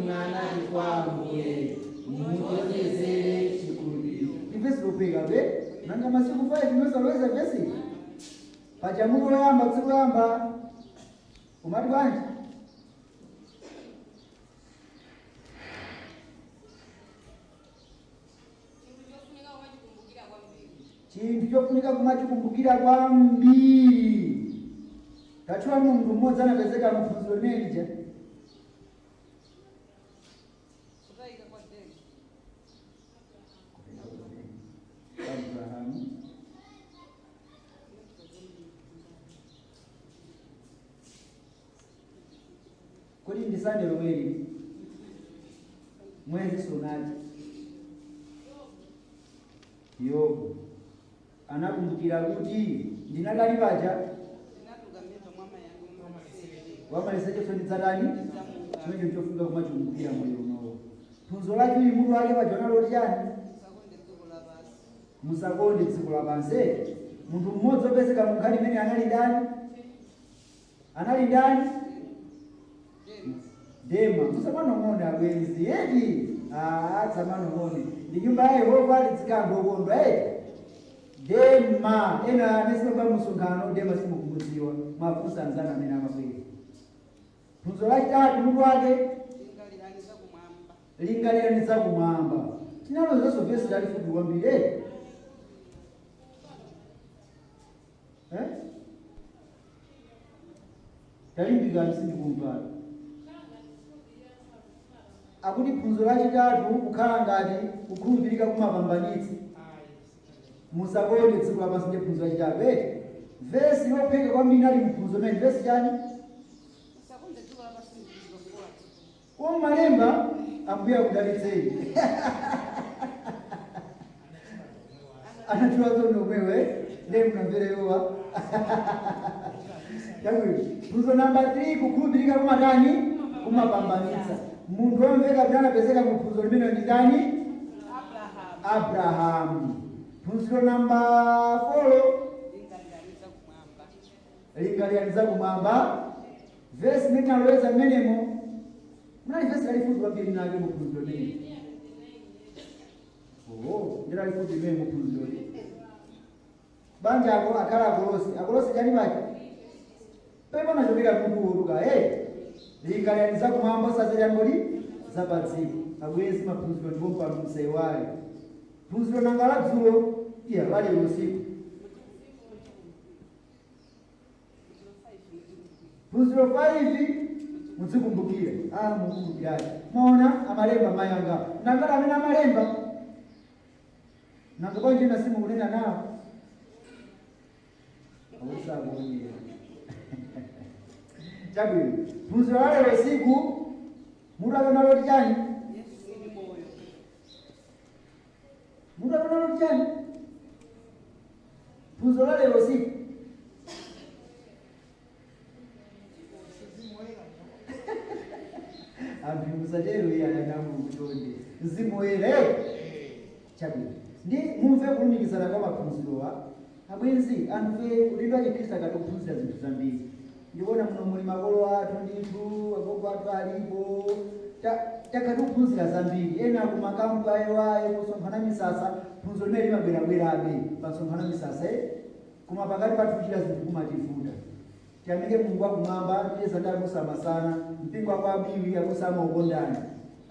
Anati kwa Ambuye, "Mutiwonjezere chikhulupiriro." Ivesi lopeka be nanga masiku 5 nosaloweza vesi paja mutu loyamba, tsiku loyamba umati bwanji? Chinthu chofunika kumachikumbukira kwambiri. Chinthu chofunika kumachikumbukira kwambiri. Tatchula munthu mmodzi anapezeka muphunziro limene lija. Kutayika kwa Dema. Abrahamu. Kodi ndi Sande lomweli, mwezi sunati? Yobu anakumbukira kuti ndinakali paja Ndinatuluka m'mimba mwa mayi anga wamaliseche. Wamaliseche ndidzatani? Ndidzamuka. Chimenecho chofunika kumachikumbukira moyo unowo. Phunziro lachiwiri, mutu wake paja unaloti chani? Musakonde dziko lapansi. Musakonde dziko lapansi. Munthu mmodzi wopezeka mu nkhani imene anali ndani? Anali ndani? Dema. Dema. Musamanong'one, abwenzi, eti? Ah, tsamanong'one, ndi nyumba ya Yehova, tizikhala okondwa, eti? Dema. Ena amene simabwera msonkhano, Dema simukumudziwa, mwafunsa anzanu amene amabwera. Phunziro lachitatu, mutu wake? Lingalirani zakumwamba. Lingalirani zakumwamba. Tinalozanso vesi lalifupi kwambiri, eti? Eh? Talimbikani, sindikumvani. Akuti phunziro lachitatu, kukhala ngati kukhulupirika kumapambanitsa. Musakonde dziko lapansi ndi phunziro lachitatu, eti? Vesi yophweka kwambiri nali mphunziro imene, vesi chani? Musakonde dziko lapansi ndi zofuwa. Umalemba. Ambuye akudalitseni. Anatula zonomwewe ndiye mnamverewa. Chabwino. Phunziro namba 3, kukhulupirika kumatani? Kumapambanitsa. Munthu womveka kuti anapezeka mu phunziro limene ndi ndani? Abrahamu. Abrahamu. Phunziro namba 4? Lingalirani zakumwamba. Lingalirani zakumwamba. Vesi imene tinaloweza mmenemo, munali vesi lalifupi kwambiri nake mu phunziro limene. Oh, ndi lalifupi imene mu phunziro. Banja ako akhala Akolosi. Akolosi chani paja? Pepo nachokera mutu wotuka, eh, lingalirani zakumwamba, osazachangoli zapadziko. Abwezi, maphunziro ndipo pano musaiwale. Phunziro nanga la dzulo, iya, lalero usiku? Phunziro 5. Phunziro 5, muzikumbukire. Ah, mukumbukirayi. Maona amalemba mayi anga nangati amene amalemba, nanga bwanji ena simukunena nawo? Akusakuonera. Chabwino. Phunziro la lero usiku, mutu akanaloti chani? Yesu mwini moyo. Mutu akanaloti chani phunziro la lero usiku? Anthu musatero, iye ananamukutonde Mzimu Woyera, eh? Chabwino. Ndi mumve kulumikizana kwa maphunzirowa, abwenzi. Anthufe udindo wa Chikhristu akati kuphunzira zinthu zambiri. Ndikuona muno muli makolo athu ndithu, agogo athu alipo. Takati kuphunzira zambiri. Ena kumakampu ayewaye, kusonkhana misasa, phunziro limene limabwerabwerabe pasonkhana misasa, eh? Koma pakati pathu kuchita zinthu kumativuta. Tiyamike Mulungu wakumwamba. Tiyeza ndi abusa masana, mpingo wako abiwi, abusa amaukondani.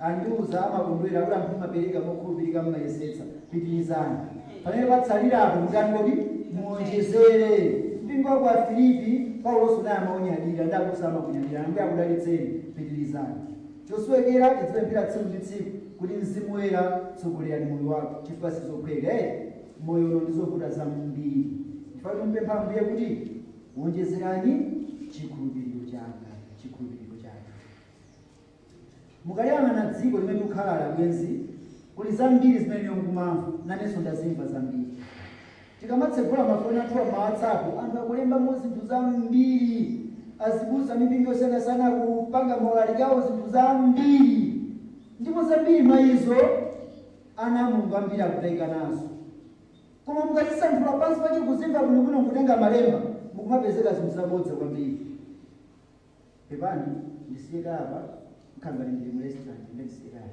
Andiuza amakondwera kuti anthu mumapereka mokhulupirika, mumayesetsa. Pitirizani pamene patsalirapo. Mutani kodi? Muonjezere. Mpingo wako a Filipi, Paulo naye amaunyadira, ndi abusa amakunyadira. Ambuye akudalitseni. Pitirizani. Choswekera, tizipemphera tsiku ndi tsiku kuti Mzimu Woyera tsogolerani moyo wako, chifukwa sizophweka, eh? Moyo uno ndizovuta zambiri. Chifukwa timpempha Ambuye kuti wonjezerani chikhulupiriro changa, chikhulupiriro changa. Mukaliyang'ana dziko limene tikukhala, abwenzi, kuli zambiri zimene mukumamva, nanenso ndazimva zambiri. Tikamatsegula mafoni athu ma WhatsApp, anthu akulembamo zinthu zambiri. Azibusa mipingo yosiyanasiyana kupanga maulaliki awo, zinthu zambiri, ndipo zambiri mwa izo ana a Mulungu ambiri akutayika nazo. Koma mukazisanthula pansi pache, kuzimva bwinobwino, nkutenga malemba, mukumapezeka zinthu zabodza kwambiri. Pepani, ndisiyeka apa. Nkangati ndili mu restaurant ndendisirali.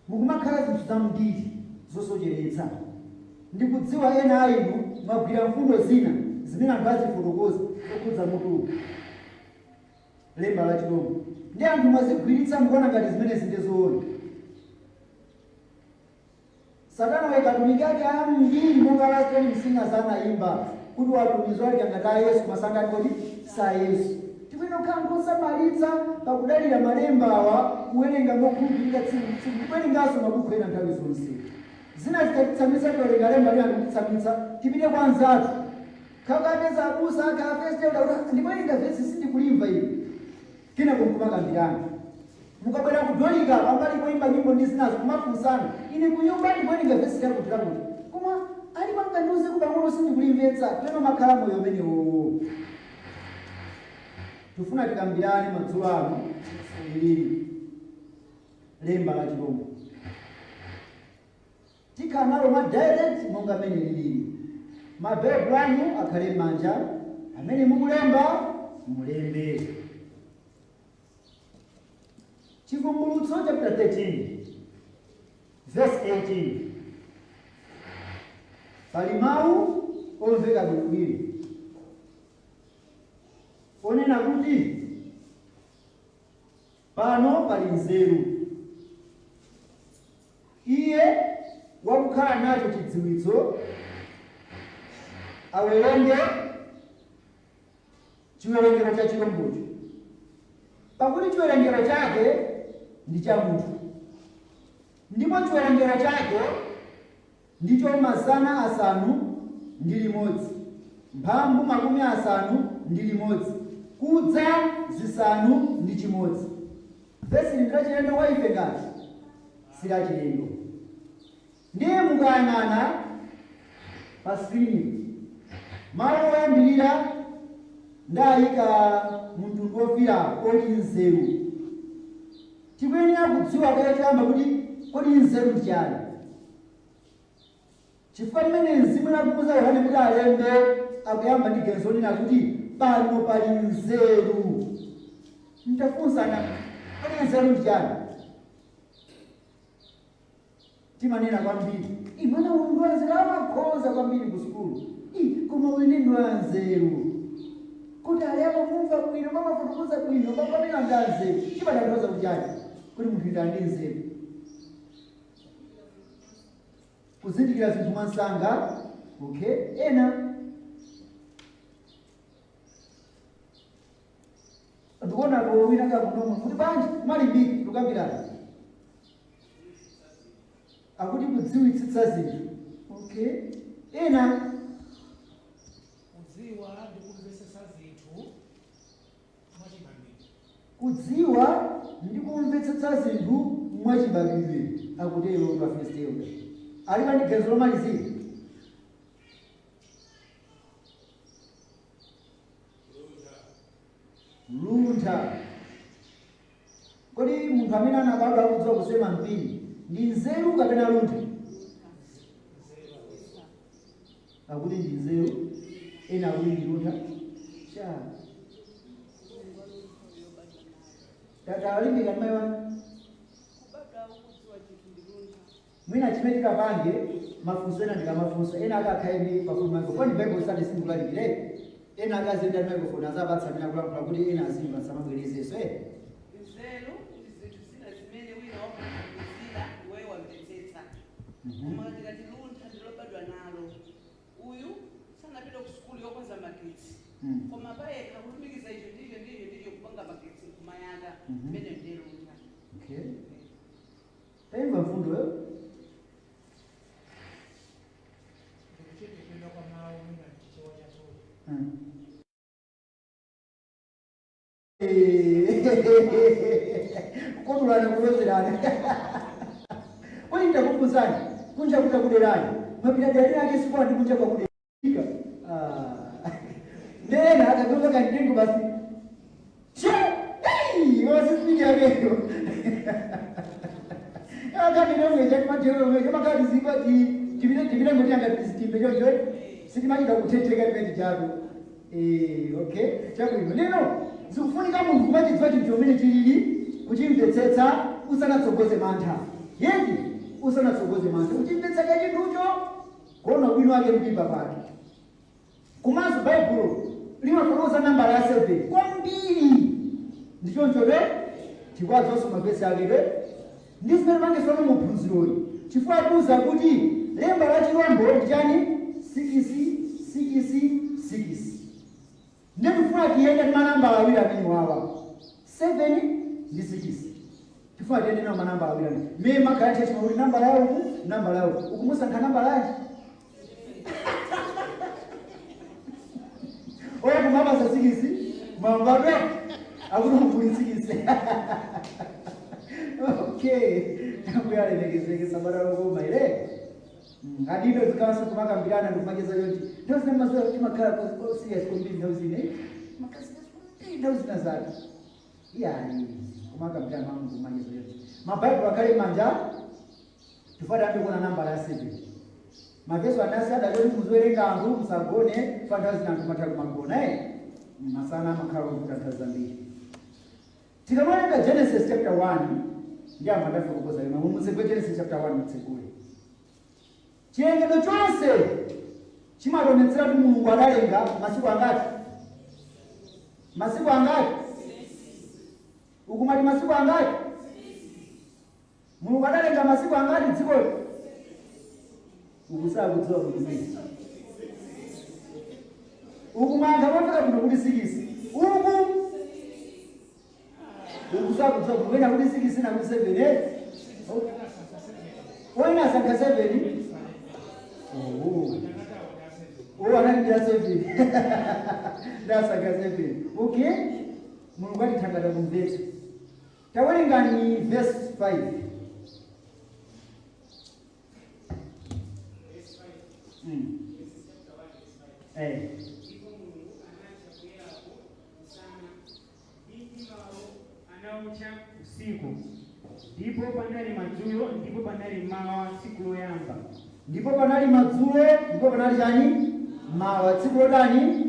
Mukumakhala zinthu zambiri zosocheretsa. Ndikudziwa ena a inu mwagwira mfundo zina zimene anthu azifotokoza zokhudza mutuwu, lemba la chilombo, ndi anthu mwazigwiritsa, mukuona ngati zimene zinde zoona. Satana waika atumiki ake ambiri, monga Last Msingers anayimba kuti watumizwa ali ngati a Yesu, masangati kodi sa Yesu. Tikuyenera kukhala anthu osamalitsa pakudalira malemba awa, kuwerenga mokhulupirika tsiku ndi tsiku, kuwerenganso mabuku ena nthawi zonse. Zina zikatitsamwitsa, tiwerenga lemba lina likutitsamwitsa, tipite kwa anzathu, khakapeza abusa akafesiteuda kuti ndikuwerenga vesi sindikulimva ili, kenako nkumakambirana. Mukabwera kudolika pambali poimba nyimbo ndi zinazo, kumafunsana: ine kunyumba ndikuwerenga vesi lakuti lakuti, koma ali pangandiuze kupang'ono, sindikulimvetsa. Peno makhala moyo umenewowo. Tifuna tikambirane madzulo ano ilili lemba la chilombo. Tikhala nalo mwa direct monga mmene lilili. Mabaibulo anu akhale m'manja, amene mukulemba mulembe. Chivumbulutso chapter 13 verse 18, pali mawu omveka bwinobwino onena kuti pano pali nzeru, iye wakukhala nacho chidziwitso awerenge chiwerengero cha chilombocho, pakuti chiwerengero chake ndi cha munthu, ndipo chiwerengero chake ndicho 661 + 6. Vesi ndi lachilendo kwa ife ngati silachilendo. Ndiye mukayang'ana pa screen, malo oyambirira ndayika mtundu wofira oti nzeru. Tikuyenera kudziwa kale choyamba kuti kodi nzeru ndi chani, chifukwa mmene mzimu inakuuza Yohane kuti alembe, akuyamba ndi genzo lina kuti pano pali nzeru. Mtafunsana, kodi nzeru ndi chani? Timanena kwambiri, imwana uyu ndi wanzeru, amakhoza kwambiri ku sukulu. Koma uyu ndi wanzeru kuti ali amamumva bwino, pamafotokoza bwino, pamene ndi anzeru. Chimatanthauza kuti chani kuti munthu ndi ali ndi nzeru? Kuzindikira zinthu mwansanga. Okay, ena? Ndikuona wina kakunomo kuti bwanji kumalimbiki tukambirana, akuti kudziwitsitsa zinthu. Okay, ena? Kudziwa ndi kumvetsetsa zinthu mwachibadwidwe. Kudziwa ndi kumvetsetsa zinthu mwachibadwidwe, akutero pafesteo. Ali ndi ganizo lomalizira? Luntha. Kodi munthu amene anabadwa akudziwa kusema mpini ndi nzeru kapena luntha? Akuti ndi nzeru, ena akuti ndi luntha. Cha talimbika ndi mayi wanu. Kubadwa ukudziwa chinthu ndi luntha. Mwina chimene tikapange, mafunso ena ndikamafunsa, ena akakhale ndi pafupi microphone. Bible study sindikulalikire. Ena akazenda ndi microphone, azapatsa amene akulankhula kuti ena azimva, samabwerezenso, eh. Nzeru ndi zinthu zina zimene wina wakuthandizira, iweyo wamvetsetsa. Koma tikati luntha ndilobadwa nalo, uyu sanapite ku sukulu yokonza magetsi, koma payekha kulumikiza icho ndicho ndicho ndicho kupanga magetsi nkumayaka, imene ndiye luntha. Okay, taimva mfundoyo. Ndikuchepetedwa kwa mawu mwina mchichewa chathu. Kudulana, kulozerana. Kodi ndakufunzani, kunja kutakuderani, mwapita dera lake sikuwa ndi kunja kwakuderika ndena akagonga kantengo basi che wasipidi yakeyo akaminomwe chakumaterowe chamakatizipa tipite ngoti anga timbe choncho, sitimachita kuthetheka timene chako. Okay, chabwino. Lino Zikufunika munthu kumachidziwa chinthu chomene chilili, kuchimvetsetsa usanatsogoze mantha. Yendi usanatsogoze mantha, kuchimvetsa cha chinthucho, kuona ubwino wake mpimba pake. Komanso Baibulo limafotokoza nambala ya 7 kwambiri, ndichonchobe tikwadzaso mavesi akebe ndi zimene pangesano muphunziroli, chifukwa atiuza kuti lemba la chilombo ndi chani? 6 6 6. Ndi tifuna tiyende ndi manambala awiri amene wawa, 7 ndi 6. Tifuna tiyende nawo manambala awiri amene mene makhala chachima kuti nambala ya uku, nambala ya uku, ukumusankha nambala yanji? Oya kumapasa 6 mwambadwe akuti muguli 6. Okay, akuyalemekezeke sabata lokoma ile adindo zikawanso kumakambirana ndikumacheza chonchi. Nthawi zina mazuwa timakhala serious kwambiri, nthawi zine timakhala serious kwambiri, nthawi zina zake iyayi kumakambirana mamungu kumacheza chonchi. Mabaibulo akhale manja, tifati ambe kuona nambala ya 7. Maveso anasi adachoti muziwerenga anthu musagone, fa nthawi zina anthu matha kumagona masana amakhala ovuta nthawi zambiri. Tikamawerenga Genesis chapter 1, ndi amadafotokoza lema mumutsegule Genesis chapter 1, mutsegule. Chilengedwe chonse chimationetsera kuti Mulungu adalenga masiku angati? Masiku angati? Ukumati masiku angati? Mulungu adalenga masiku angati dzikoli? Ukusakudziwa kuti mwezi ukumanga momveka kuno kuti 6, uku ukusakudziwa kuwena kuti 6 na kuti 7. Wena asankha 7. Oh, oh, analindira 7, ndasankha 7. Okay, Mulungu atithangata kumvetsa. Tawerengani verse 5. Ndipo Mulungu anatcha kuyerako usana, ndi mdimawo anawutcha usiku. Ndipo panali madzulo, ndipo panali mmawa, tsiku loyamba. Ndipo panali madzulo, ndipo panali chani? Mawa, tsiku lotani?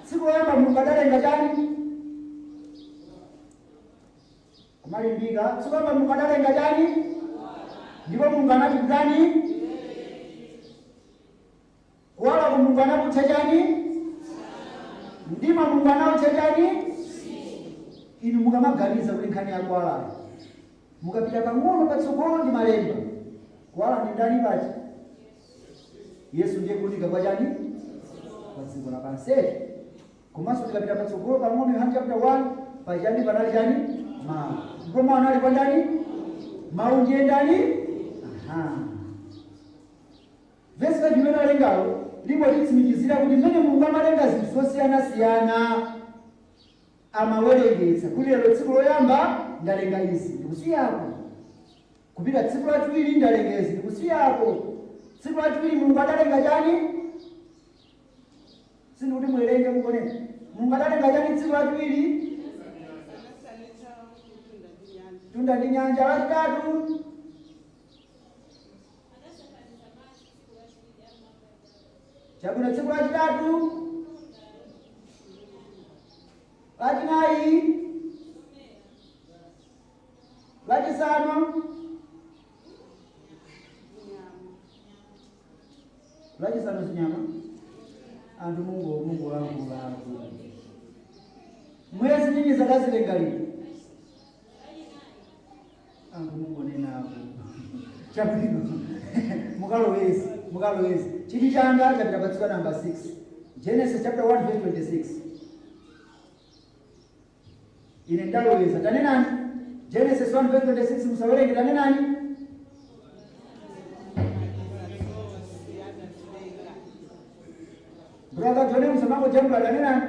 Tsiku loyamba. Mulungu adalenga chani? Kumalimbika. Tsiku loyamba Mulungu adalenga chani? Ndipo Mulungu anati kutani? Kuwala ku Mulungu anakutcha chani? Mdima Mulungu anawutcha chani? Inu mukamaganiza kuti nkhani yakuwalayo, mukapita pang'ono patsogolo ndi malemba, kuwala ndi ndani pachi? Yesu ndiye kuunika kwa chani? Kwa dziko lapansi. Komanso tikapita patsogolo pang'ono, Yohane chapter 1, pachani panali chani? Mawu. Ndipo mawu anali kwa ndani? Mawu ndiye ndani? Aha, vesi 5 imene alengalo limotitsimikizira kuti mmene Mulungu amalenga zinthu zosiyanasiyana, amawerengetsa kuti lero tsiku loyamba ndalenga izi, ndikusiyako. Kupita tsiku lachiwiri ndalenga izi, ndikusiyako. Tsiku lachiwiri Mulungu adalenga chani? Sindikuti muwerenge, mukonena Mulungu adalenga chani tsiku lachiwiri? Anasiyanitsa mtunda ndi nyanja. Mtunda ndi nyanja. Lachitatu? Anasakaniza madzi tsiku lachiwiri amwamba. Chabwino, tsiku lachitatu. Lachinayi? Lachisanu? Nyama. Lachisanu zinyama. Anthu mungu mungu lankhulako. Mwezi, nyenyezi adazilenga liti? Anthu mungonenako. Chabwino, mukalowezi, mukalowezi. Chiti changa chapita patsiku namba 6, Genesis chapter 1 verse 26. Ine ndaloweza. Tanenani Genesis 1 verse 26, musawerenge. Tanenani. Zonse adazilenga. Brother John, musamango jambula. Tanenani.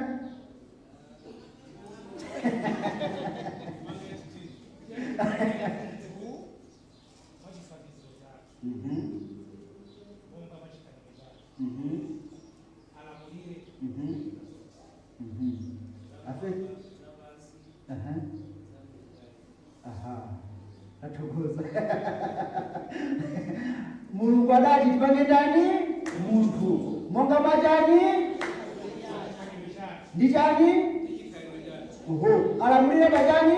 Munthu mwachifaniziro chake, monga mwachikhalidwe chake, alamulire. Afe aha aha, athokoza. Mulungu adati tipange ndani? Munthu monga mwachani? Chikhalidwe chake. Ndi chani? Oho, alamulire pachani?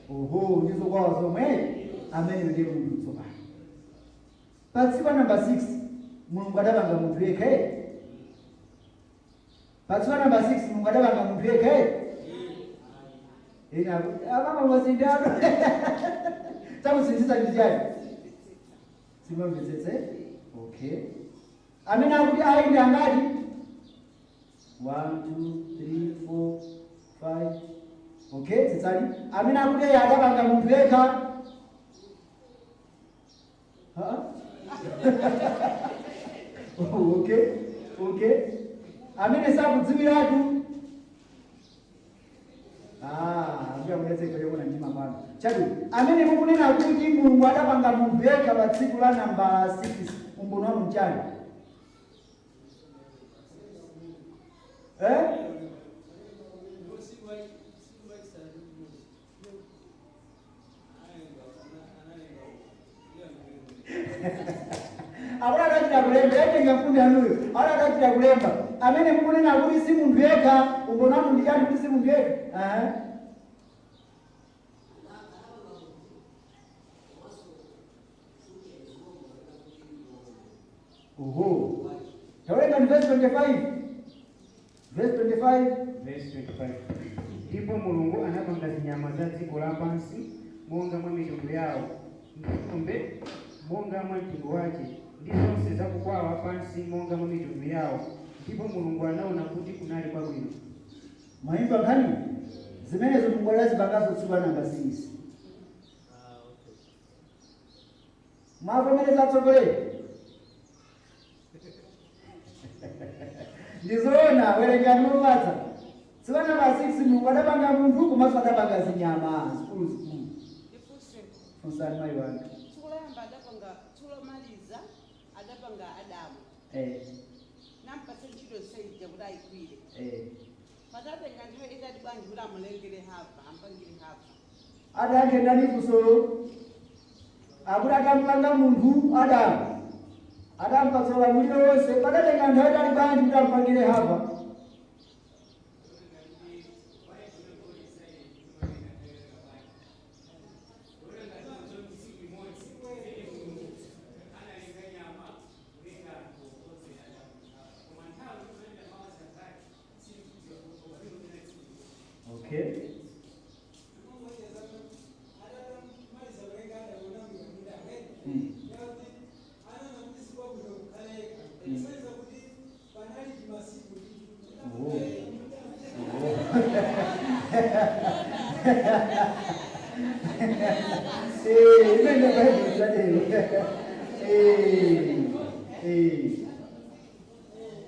Oho, ndizo kwawa zomwe amene ndiye munthu tsopano. Pa tsiku la namba 6 Mulungu adapanga munthu yekha. Pa tsiku la namba 6 Mulungu adapanga munthu yekha. Ena apanga mazindano. Takusinzisa ndi chani? Simamvetsetse? Okay. Amene akuti ayi ndi angati? 1 2 3 4 5. Okay, tsitsani. Amene akuti ayi adapanga munthu yekha. Ha? Okay, okay. Amene sakudziwiratu. Ah, ambuya mudetse yomwe mtima kwanu. Chabwino. Amene mukunena kuti Mulungu adapanga munthu yekha pa tsiku la namba 6, umboni wanu mchani? Eh? Akuti adachita kulemba, yatenga mfundo yanuyo. Akuti adachita kulemba. Amene mukunena kuti si munthu yekha, umboni wanu ndi chani kuti si munthu yekha? Aha. Oho. Tawerenga ndi verse 25. Verse 25. Verse 25. Ndipo Mulungu anapanga zinyama za dziko lapansi monga mwa mitundu yawo, ndi ng'ombe monga mwa mtundu wace, ndi zonse zakukwawa pansi monga mwa mitundu yawo. Ndipo Mulungu anaona kuti kunali kwabwino. Mwayimva nkhani? Zimenezo Mulungu adazipanganso tsiku la namba 6. Mwavomereza atsogoleri? Ndizoona, werengani mofatsa. Tsiku la namba 6 Mulungu adapanga munthu komanso adapanga zinyama zikuluzikulu. Ndifunse. Funsani mayi wanga. Tsiku loyamba adapanga, tsiku lomaliza adapanga Adamu. Nampatsa ntchito yonse kuti ayigwire. Patatenga nthawi itali bwanji kuti amulengere Hava, ampangire Hava. Adayankhe ndani funsolo? Akuti atampanga munthu Adamu, adampatsa ulamuliro wonse, padatenga nthawi itali bwanji kuti ampangire Hava? Okay. Oh. Eh, imene Bible chadero. Eh.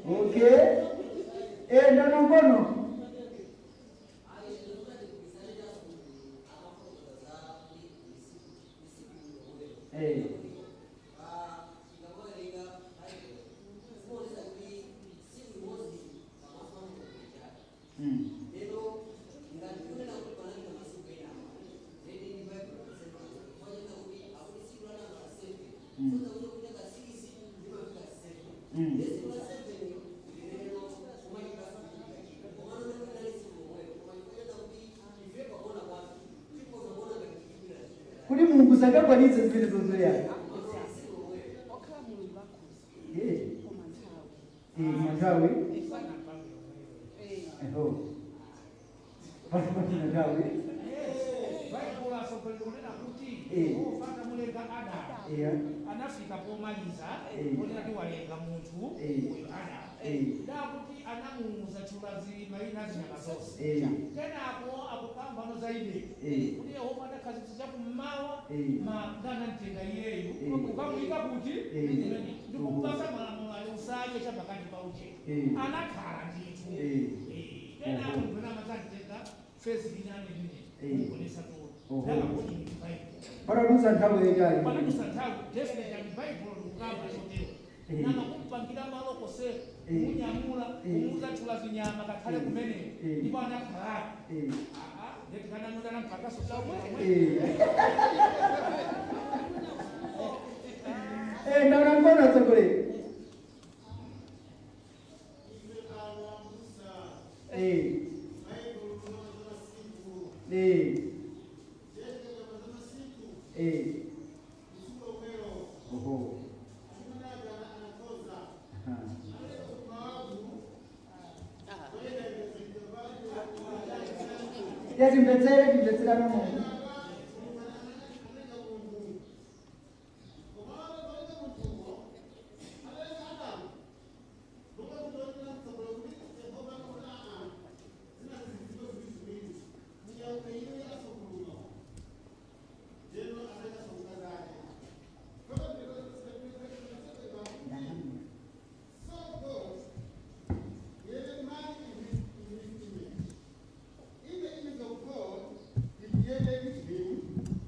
Okay. Eh, ndono ngono. Eh. Mm. Mm. Mm. Kuti Mulungu sakakwanitse zimene zozoya. Okhala Mulungu akhoza. Koma nthawi. Nthawi. Eho. Pasipati nthawi. Baibulo asogolera kunena kuti Yehova atamulenga Adamu, anafika pomaliza ponena kuti walenga munthu uyu Adamu. Ndakuti anamuuza tchula mayina a zinyama zonse. Kenako akukamba za Edeni kuti Yehova adakhazikitsa chakummawa anamtenga iyeyu kukamuyika kuti ndikumpasa malamulo ali usadye chapakati pa ucheni. Anakhala ndithu. Kenako ndipena amazamtenga fezi linane limene mugonesa tulo. Ndakakodi ndi Baibulo. Patadutsa nthawi yayitali. Patadutsa nthawi, definitely Baibulo likukamba chotero. Nanga kumpangira malo koseko, kumunyamula, kumuuza zinyama kakhale kumeneko, ndipo anakhalako. Ndeti kanamutana mpakaso somwe. Ndaona mkono atsogoleri. Eh. Oho. Aha. Ya timvetsere, timvetsere pamwe.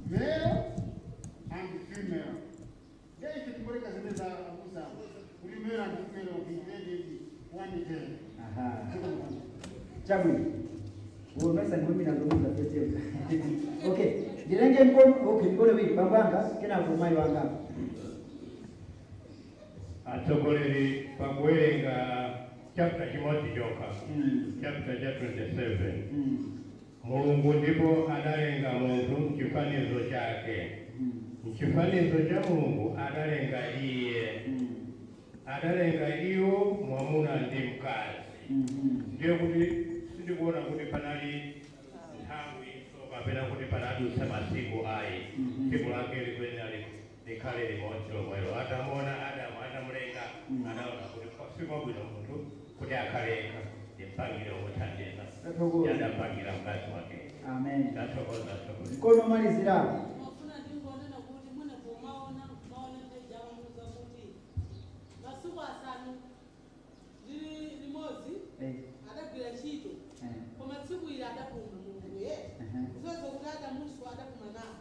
Male and female. There is a male and female will be created one day. Aha. Chabwino. Uomesa ngumi na ngumi za peteo. Okay. Ndilenge mkono, okay, mkono wili bambanga kena mayi wanga. Atsogoleri, pakuwerenga chapter chimodzi chokha, chapter cha 27, Mulungu ndipo adalenga munthu mchifanizo chake, mchifanizo cha Mulungu adalenga iye, adalenga iwo mwamuna ndi mkazi. Ndiye kuti sindikuona kuti panali nthawi kapena kuti panadutsa masiku ayi. Tsiku lake likuyenera likhale limodzi lomwelo. Atamuona Adamu, atamulenga, adaona kuti sikwabwino munthu kuti akhale yekha, ndimpangire wothandiza. Tathokoza. Adapangira mkazi wake. Amen. Tathokoza, tathokoza. Mkono malizira. Mafuna ndingonena kuti mune pomaona maona ndejamuza kuti masiku 6 adagwira ntchito, koma tsiku ili adapuma Mulungu ye. Zozo kuti adamuso adapuma nawo.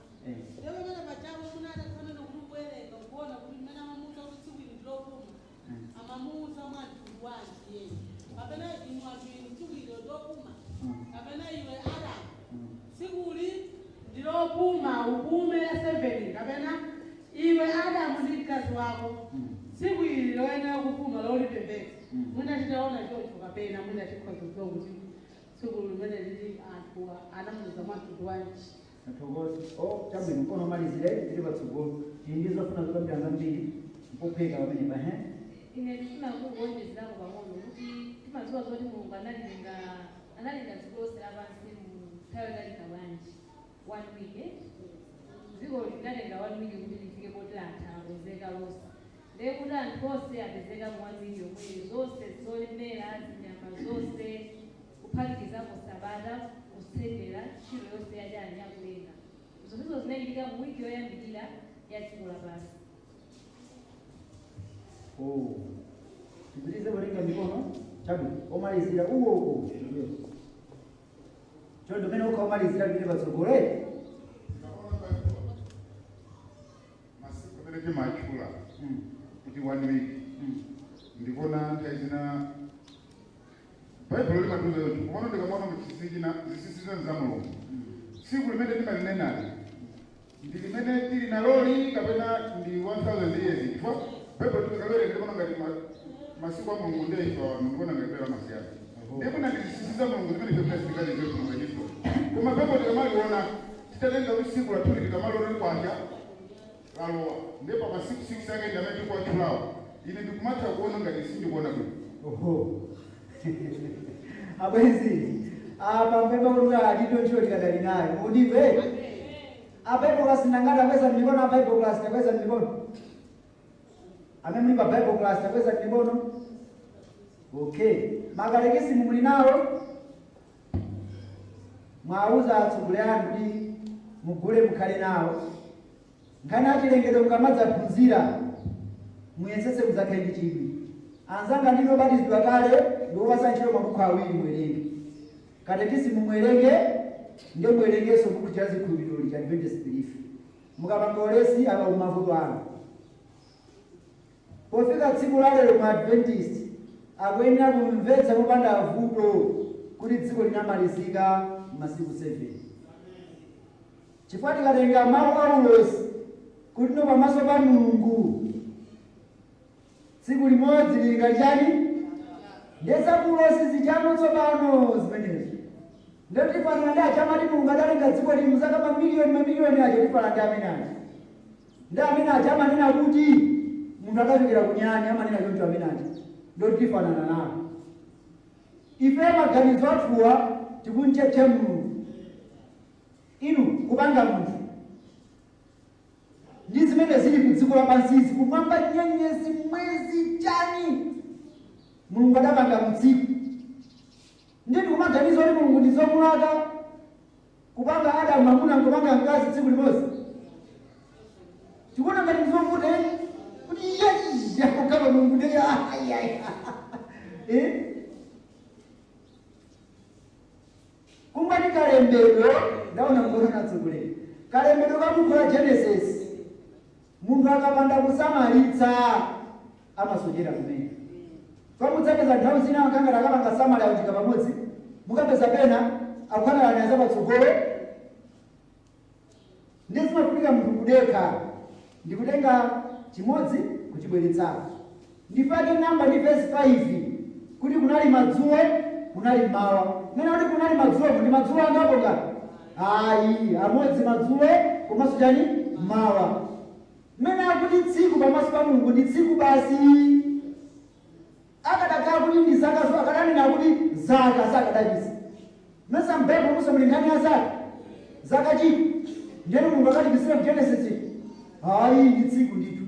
Ndipo pamene pachapo muna adathanana kuti kuwerenga kuona kuti mmene amamuuza kuti tsiku ili ndilopuma, amamuuza mwa mtundu wanji yeye? Kapena inu anthu inu tsiku ili ndilopuma, kapena iwe Adamu tsikuli ndilopuma upume la 7, kapena iwe Adamu ndi mkazi wako tsiku ili loyenera kupuma lolipembedza. Mwina titaona chocho kapena mwina tikhoza kudziwa kuti tsiku limene lili anthu anamuuza mwa mtundu wanji. Tathokoza. Oh, chabwino, mkono malizira tili patsogolo. Tili ndi zofuna zokambirana zambiri. Mpopheka pamene pa he. Ine ndifuna kuwonjezerako pang'ono kuti timadziwa zoti Mulungu analenga dziko lonse lapansi mu nthawi yotalika bwanji? One week, eh? Dziko linatenga one week kuti lifike poti anthu apezeka lonse. Ndiye kuti anthu onse apezeka mu one week yomweyo, zonse zolemera, zinyama zonse, kuphatikizapo sabata, kutsekera ntchito yonse yachani yakulenga, zonsezo zinachitika mu wiki yoyambirira ya dziko lapansi. Oh. Tipitirize kuwerenga mikono. Chabwino. Omalizira uwo uko. Chondo mene ukha omalizira tili patsogolo. Eh? Masiku amene timatchula kuti one week, ndikuona nthawi zina Baibulo limatiuza kuti kumano ndikamaona muchisisi zisisi za Mulungu, tsiku limene timalinenali ndi limene tili naloli kapena ndi 1000 years? Chifukwa Baibulo tikakawerenga ndikuona ngati masiku a Mulungu ndi ife wanu ndikuona ngati pera masiyana. Ndipo na zisisi za Mulungu zimene ife tinazikali zomwe, koma Baibulo tikamaliona titatenga kuti tsiku lathuli tikamaliona likwacha lalowa, ndipo masiku 6 ake ndi amene tikuwatchulawo. Ine ndikumatha kuona ngati sindikuona bwino. Oho. Abwenzi, apa mpemba kuti alito ntchito tikadali nayo. Mudiwe. A Bible class nangati akweza mikono? A Bible class takweza mikono. Amene muli pa Bible class takweza mikono. Okay. Makatekisimu muli nawo? Mwauza atsogoleri anu kuti mugule mukhale nawo. Nkhani achilengedwe mukamadzaphunzira muyesetse mudzakhale ndi chidwi. Anzanga ndino obatizidwa kale, ndiwopasa ntchito mabuku awiri muwerenge. Katekisimu muwerenge, ndiye muwerengenso buku cha zikhulupiriro cha Adventist Belief. Mukapanga ulesi apa kumavuto anu. Pofika tsiku la lero mu Adventist akuyenera kumvetsa popanda vuto kuti dziko linamalizika masiku 7. Chifukwa tikatenga mawu a ulosi kuti no pamaso pa Mulungu tsiku limodzi lili ngati chani? Ndiye zakulosi zichano tsopano zimenezo. Ndio tifanana ndi aja amati Mulungu adalenga dziko lino mzaka mamiliyoni mamiliyoni aja tifanana ndi amene aja. Ndi amene aja amanena kuti munthu akachokera kunyani amanena choncho amene aja. Ndio tifanana nawo. Ife maganizo athuwa tikunchepche Mulungu. Inu kupanga munthu ndi zimene zili ku dziko lapansizi kumwamba nyenyezi mwezi chani Mulungu adapanga mdziko. Ndi tikumaganiza kuti Mulungu ndi zomulaka kupanga Adamu mwamuna nkupanga mkazi tsiku limodzi. Tikuona ngati ndizovuta kuti iye kukhala Mulungu ndiye ayi. Kumbani kalembedwe ndaona mkono natsogolera. Kalembedwe ka buku la Genesis. Munthu akapanda kusamalitsa amasochera kumene. Pamudzapeza nthawi zina ankangati akapanga samala yakuchika pamodzi, mukapeza pena akukhanalana za patsogolo. Ndi zimafunika munthu kudekha ndikutenga chimodzi kuchibweretsako. Ndipake namba ndi verse 5 kuti kunali madzulo kunali mmawa. Mene kuti kunali madzulo ndi madzulo angapo ngati? Ayi, amodzi madzulo komanso chani mmawa. Mene akuti tsiku pamaso pa Mulungu ndi tsiku basi. Akadakhala kuti ndi zaka zo akadanena kuti zaka zakadachisa. Mesa m'Baibulo muso muli nkhani ya zaka. Zaka chiki. Ndiye Mulungu akatibisira mu Genesis. Ayi, ndi tsiku ndithu.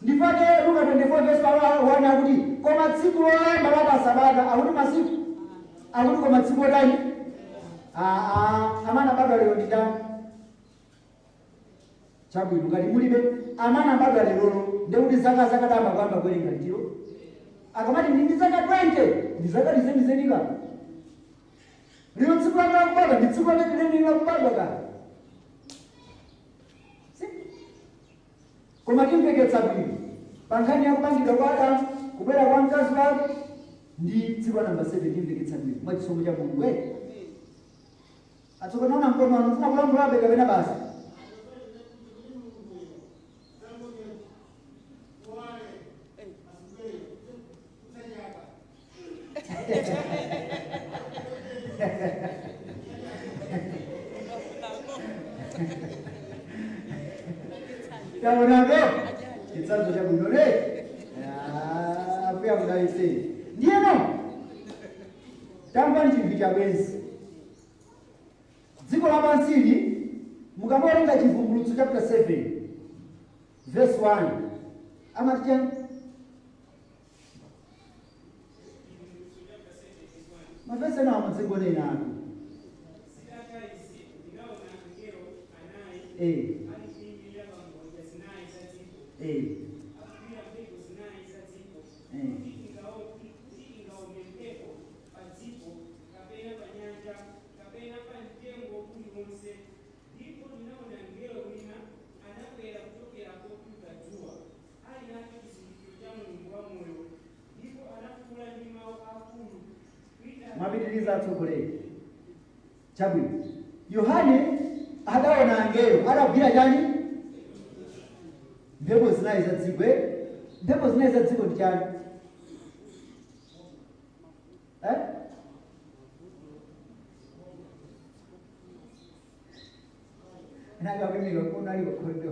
Ndipake Luka 24 verse 1 akuti koma tsiku loyamba la pasabata akuti masiku akuti koma tsiku lotani amana abadwa lero ndi ndani? Chabwino ngati mulibe amana abadwa lerolo ndekuti zaka zakadamba kuyamba kuwerenga litiro. Akamati ndi zaka 20 ndi zaka lizenizenika. Lero tsiku langa lakubadwa ndi tsiku langa lileni lakubadwa ka. Koma timveketsa bwino pa nkhani ya kupangidwa kwa Adamu, kubwera kwa mkazi wake ndi tsiku la namba 7 timveketsa bwino mwa chisomo cha Mulungu. Atsoka naona mkono wanu mfuna kulambulabe kapena basi. Taonako chitsanzo cha bwino le apuya kudalise ndiyeno tamvani chinthu cha bwenzi dziko lapansili mukamawerenga Chivumbulutso chapter 7 verse 1 amati chani? Mavesi ena amudzingonena atu. Mwapitiriza atsogoleri. Chabwino. Yohane adaona angelo adagwira chani? Mphepo zinayi za dziko. Mphepo zinayi za dziko ndi chani? Nakakwimika kuno ali kukhondo.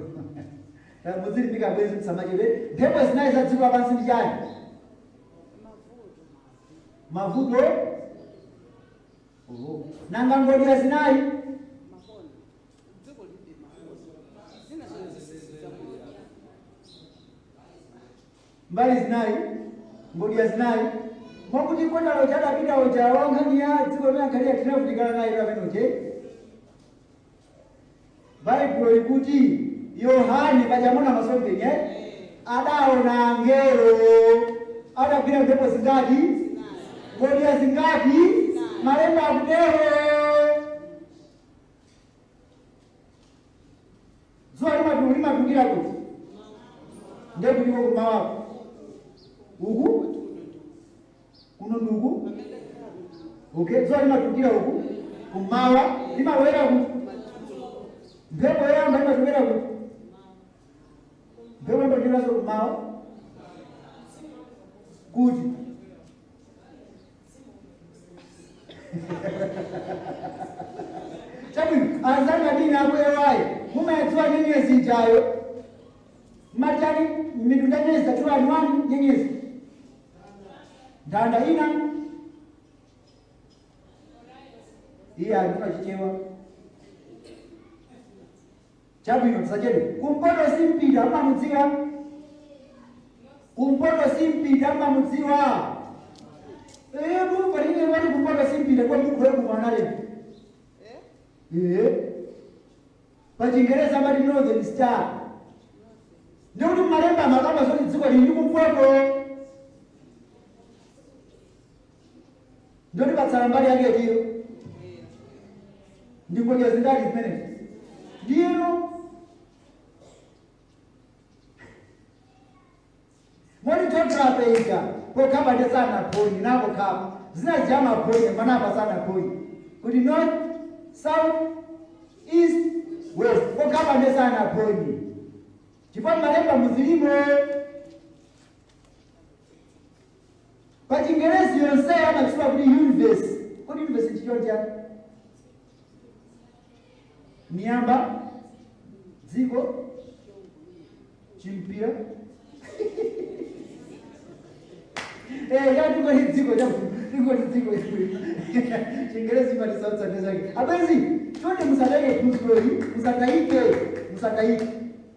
Muzilimbika bwezi msamachedwe. Mphepo zinayi za dziko lapansi ndi chani? Mavuto. Nanga ngodya zinayi? Mbali zinayi, ngodya zinayi. Mwakuti kondalo chadapita uja wankhani ya dziko limene ankhalira tinavutikana naye pamene Baibulo ikuti Yohane pachamona masomphenya adaona angelo adagwira mphepo zingati? Ngodya zingati? Malemba akutero. Zuwa limatulukira kuti ndekuliko kumawako uku kuno nduku. Okay, zuwa limatulukira uku kumawa limalowera kuti mphepo yoyamba imatulukira kuti mphepo imatulukiranso kumawa kuti Chabwino, anzanga dini akuewayi mumayadziwa nyenyezi ijayo matani mitundu ya nyenyezi tatuwani wani nyenyezi ndanda ina iye alikuwa chichewa chabwino tisachedwe kumpoto simpita amamudziwa kumpoto simpita amamudziwa ebu paline wali kumpoto simpita kwa mukhulekumwanale pa Chingereza amati Northern Star ndikuti mmalemba amakamba zoti dziko lili kumpoto ndoti patsala mbali yake tiyo ndingodya zindali zimenezi ndino moni totrapeika pokhapa ndi sanaphonye napo khapa zina ziyamaphonye manapa sanaphonye kuti north south east west pokhapa ndi sanaphonye chifukwa malemba muzilimo pa Chingerezi yonseyo amatchula kuti universe. Kodi universe nchichonja miyamba dziko chimpira yatingoti dziko tingoti dziko Chingerezi imatisautsanezake abwenzi chonde musatayike phunziroli musatayike musatayike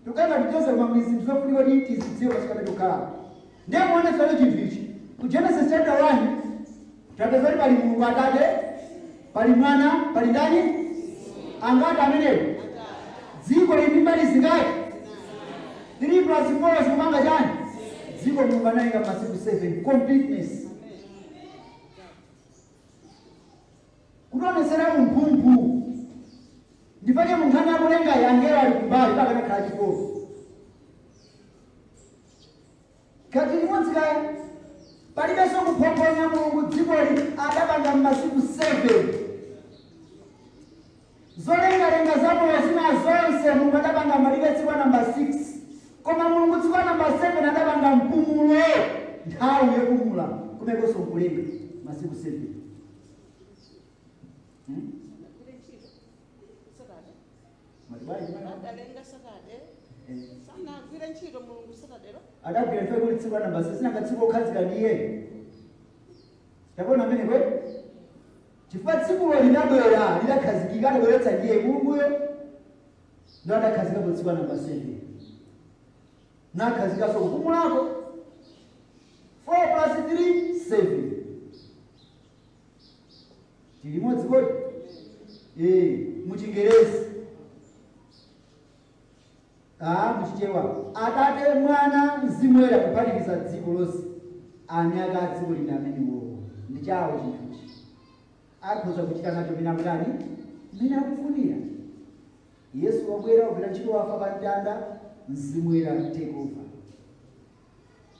tukanga tichonse mamizi tizofunika kuti tizidziwe pasikabe tukhala ndiye muone tsopano chinthu ichi ku Genesis chapter 1 tapeza kuti pali Mulungu Atate pali Mwana pali ndani angati amenewo dziko lili mbali zingati 3 plus 4 zikumanga chani dziko Mulungu analenga masiku 7 completeness kutionesera umphumphu ndipake munthu anakulenga angelo ali kumbali pakanakhala chifukwa kati limodzi kaya palibenso kuphophonya Mulungu dzikoli adapanga m'masiku 7 zolengalenga zamoyo zina zonse Mulungu adapanga malire tsiku namba 6 koma Mulungu tsiku namba 7 adapanga mpumulo nthawi yopumula kumekonso nkulenga masiku 7 adagwira nthawi kuti tsiku namba 6 nanga tsiku lokhazika ndiye takuona amene kwe chifukwa tsikulo linabwera lidakhazikika adabweretsa ndiye Mulunguyo ndo adakhazikapo tsiku namba 7 nakhazikaso kupumulako 4 plus 3 7 tilimodzi kodi muchingerezi muchichewa Atate Mwana Mzimu Woyera kuphatikiza dziko lonse ani aka dziko lina amenewo ndi chawo chinthuchi akhoza kuchita nacho mene akutani mene akufunira Yesu wabwera wagwira ntchito wafa pa mtanda Mzimu Woyera take over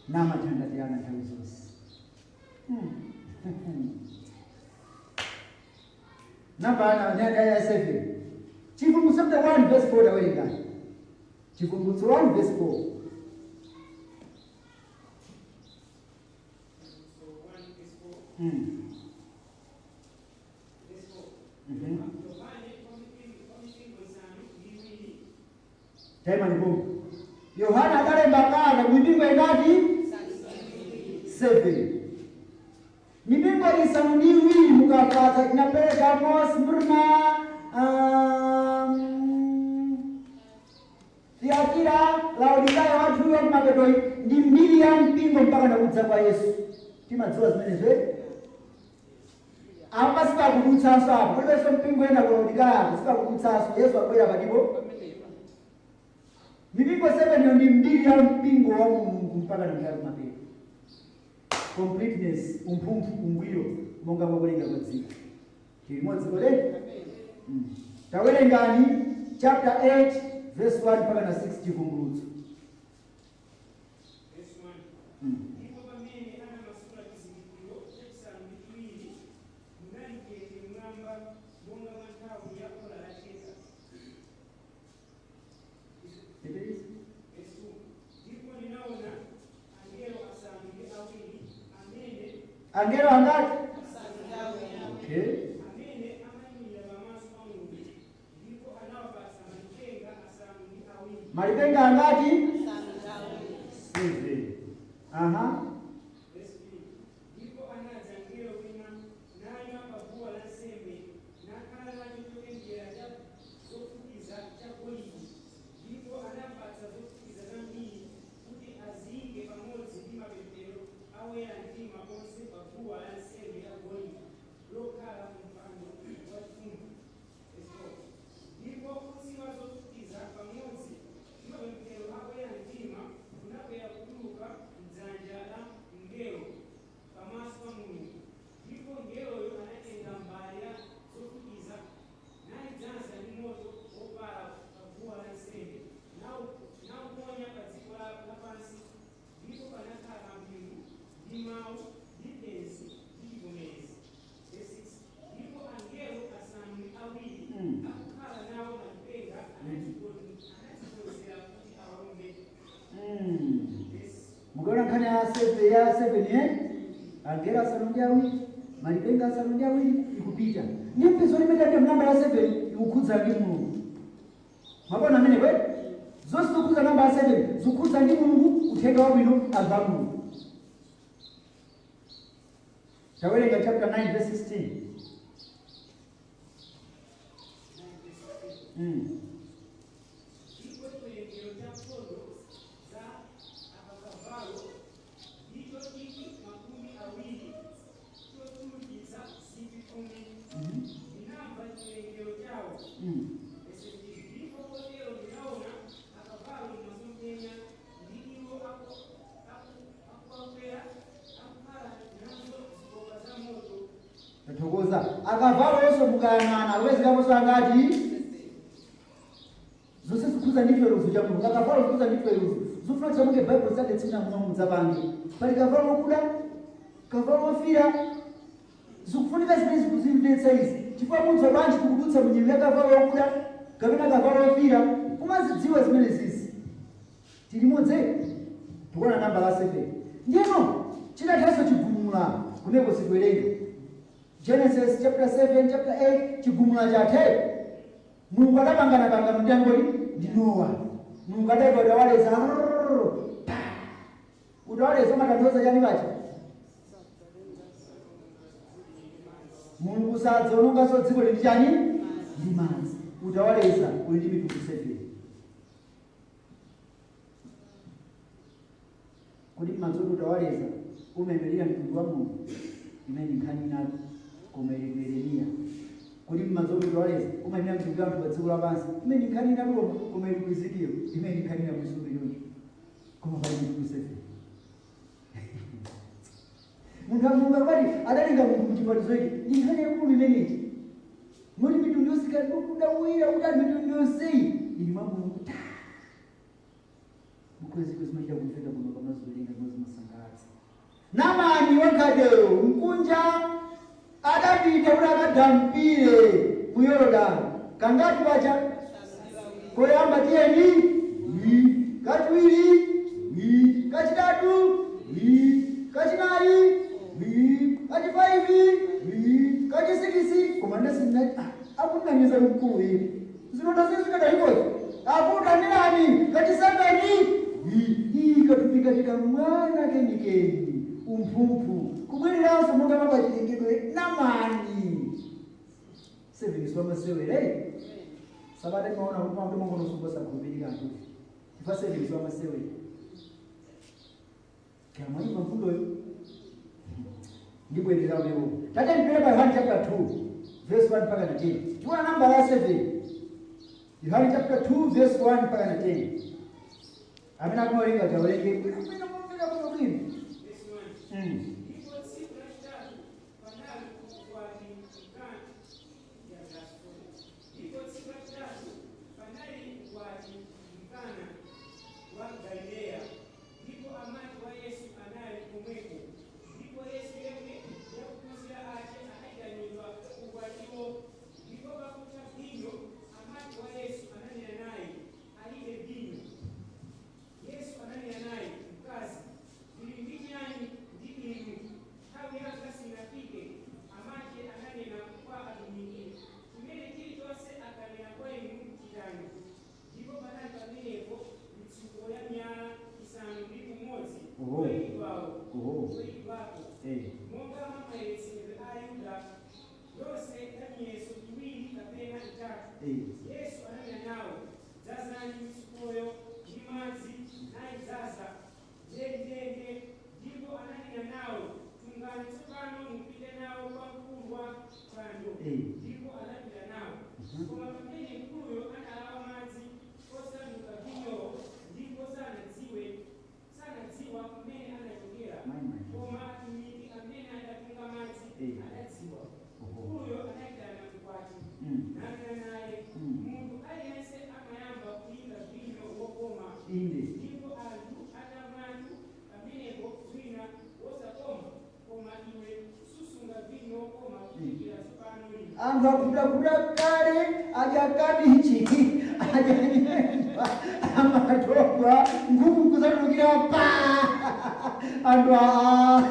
namathandatirana nthawi zonse namba 7 Chivumbulutso chapter 1 verse 4 tawerengani Chivumbulutso 1 verse 4 Taimani Mungu Yohana adalemba kalata mipingo ingati 7 mipingo isanu ndi iwiri mukafata inapereka Smyrna Thyatira Laodikaya wathuyo kumapetoi ndi mbiri ya mpingo mpaka nakudza kwa Yesu timadziwa zimenezo apa sipakudutsanso apo kulibenso mpingo ena ku Laodikaya sipakudutsanso Yesu abwera patipo mipingo 7 ndi mbiri ya mpingo wa Mulungu mpaka namtali kumapeto completeness umphumphu ungwiro monga mwakulenga kwa dziko tilimodzi kole tawerengani chapter 8 verse 1 mpaka na 6 Chivumbulutso Verse 1. Ndipo pamene anamasula chizindikiro chachisanu ndi chiwiri munali chete mmwamba monga mwa nthawi ya ora lacheka. Verse 2. Ndipo ndinaona angelo asanu ndi awiri amene angelo angati? Okay. Malipenga angati? 7. Aha. Ndipo anadza mngelo wina nayima pa guwa lansembe nakhala nacho chotenthera cha zofukiza cha golide, ndipo anamupatsa zofukiza zambiri kuti aziyike pamodzi ndi mapemphero a oyera mtima onse pa guwa lansembe la golide lokhala ku mpando wachifumu. Ndipo utsi wa zofukiza pamodzi ndi mapemphero a oyera mtima unakwera kutuluka m'dzanja la mngelo pamaso pa Mulungu. Ndipo mngeloyo anatenga mbale ya zofukiza nayidzaza ndi moto wopala pa guwa lansembe nawuponya pa dziko lapansi. Ndipo panakhala bingu ndi mawu ndi mphenzi ndi chivomerezi. Ndipo angelo asanu ndi awiri akukhala nawo malipenga anadzikonzera kuti awombe. Mukaona nkhani ya 7 ya 7 angelo asanu ndi awiri, malipenga asanu ndi awiri ikupita. Ndi mphizo limene ndi namba ya 7 ikukhudza ndi Mulungu. Mwaona amene kwe? Zonse zikukhudza namba ya 7 zikukhudza ndi Mulungu, uthenga wabwino anthu a Mulungu. Tawerenga chapter 9 verse 16. Ndipo chiwerengero cha nkhondo za apakavalo ndicho 20,000 chochulukitsa 10,000. Ndinamva chiwerengero chawo. Ndipo kotero ndinaona akavalo m'masomphenya ndi iwo akuwakwera akukhala nazo zikopa za moto. Tathokoza. Akavalo onse mukayang'ana akupezekaponso angati? Zonse zikhuza ndi chiweruzo cha Mulungu. Akavalo zikhuza ndi chiweruzo. Zofuna tisamuke Bible study tsina muno mudzapange. Pali kavalo wokuda, kavalo wofira. Zikufunika zimene zikuzimvetsa izi. Chifukwa mudzwa bwanji tikudutsa munyengo ya kavalo wokuda kapena kavalo wofira, kumazidziwa zimene zizi. Tili modze tikuona namba la 7. Ndiyeno chidathanso chigumula kumeko sikuwerenga. Genesis chapter 7 chapter 8 chigumula chathe. Mulungu adapangana pangano ndi angoli ndi Nowa. Mulungu adayika utawaleza. Utawaleza umatanthauza chani pacha? Mulungu sadzawononganso dziko lili chani? Ndi madzi. Utawaleza uli ndi mitundu 7. Kodi madzi oti utawaleza umayimirira mtundu wa Mulungu? Imene nkhani inatu koma ili ku Yeremiya. Kodi madzi oti utawaleza umayimirira mtundu wa anthu pa dziko lapansi? Imene nkhani inatu koma ili ku Ezekiel. Imene nkhani ina ku Yonso. Koma pali mitundu 7. Munthu Mulungu akati adalenga munthu muchifanizo ichi. Ndi nkhani yaikulu imeneyi. Moti mitundu yonse ikadawira kuti anthu mitundu yonseyi ili mwa Mulungu. Mukwezi zimachita kumveka kuno pamazolenga zimwe zimasangalatsa. Namani wakhadeyo mkunja adapita kuti akadampire mu Yorodani. Kangati pacha? Koyamba tiyeni kachiwiri kachitatu kachinayi kachifaivi kachisikisi. Koma ndesi akunamiza mkulu ivi zilonda zizikadalikozi akutanirani kachiseveni ikatupika tika mwana kenikeni umphumphu kubwereranso monga mapachilengedwe Namani. 7 siwamasewere sabata imaona kuti makuti mongonosunga sakhulupirika anthu chifukwa 7 siwamasewere kamwaimva mfundoyo ndibwerera umewo. Tate ndipere pa Yohane chapter 2 verse 1 mpaka na 10. Tiona namba la 7. Yohane chapter 2 verse 1 mpaka na 10. Amene akumawerenga tawerenge bwino bwino momveka bwino bwino. Verse 1. Ndipo tsiku lachitatu panali ukwati m'Kana ya Ndipo tsiku lachitatu panali ukwati m'Kana wa Galileya, ndipo amake wa Yesu anali komweko. Ndipo Yesu yemwe ndi ophunzira ake anayitanidwa ukwatiwo. Ndipo pakutha vinyo, amake wa Yesu ananena naye, alibe vinyo. Yesu ananena naye, mkazi, ndili ndi chiyani ndi inu? Monga mwa mayeretsedwe a Ayuda, yonse ya miyeso iwiri kapena itatu. Yesu ananena nawo, dzazani mitsukoyo ndi madzi, nayidzaza ndendende. Ndipo ananena nawo, tungani tsopano mupite nawo kwa mkulu wa phwando. Ndipo anapita nawo. Koma pamene mkuluyo analawa madzi osanduka vinyowo, ndipo sanadziwa kumene anachokera, Mayi, mayi. koma atumiki amene adatunga madzi adadziwa. Mkuluyo anayitana mkwati nanena naye, munthu aliyense amayamba kuyika vinyo wokoma, ndipo anthu atamwatu, pamenepo wina wosakoma, koma iwe susunga vinyo wokoma kufikira tsopano lino. Anthu akhutakhuta kale, adya kabichi, adya nyemba, amatogwa, nkhuku kuzatulukira pa anthu aa.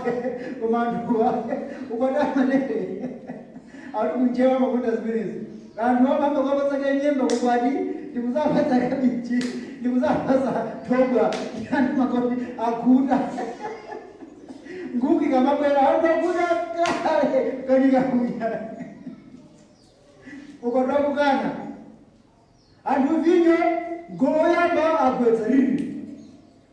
Koma anthuwa ukwadamatere ati kunchewa makonda zimenezi. Anthu amamba kuwapatsa nyemba kukwati, ndikuzapatsa kabichi, ndikuzapatsa thobwa, anthu makoti akhuta. Nkhuku ikamabwera, anthu akhuta kale, kanika kuya ukatakukana. Anthu vinyo, golo woyamba agwetsa riri,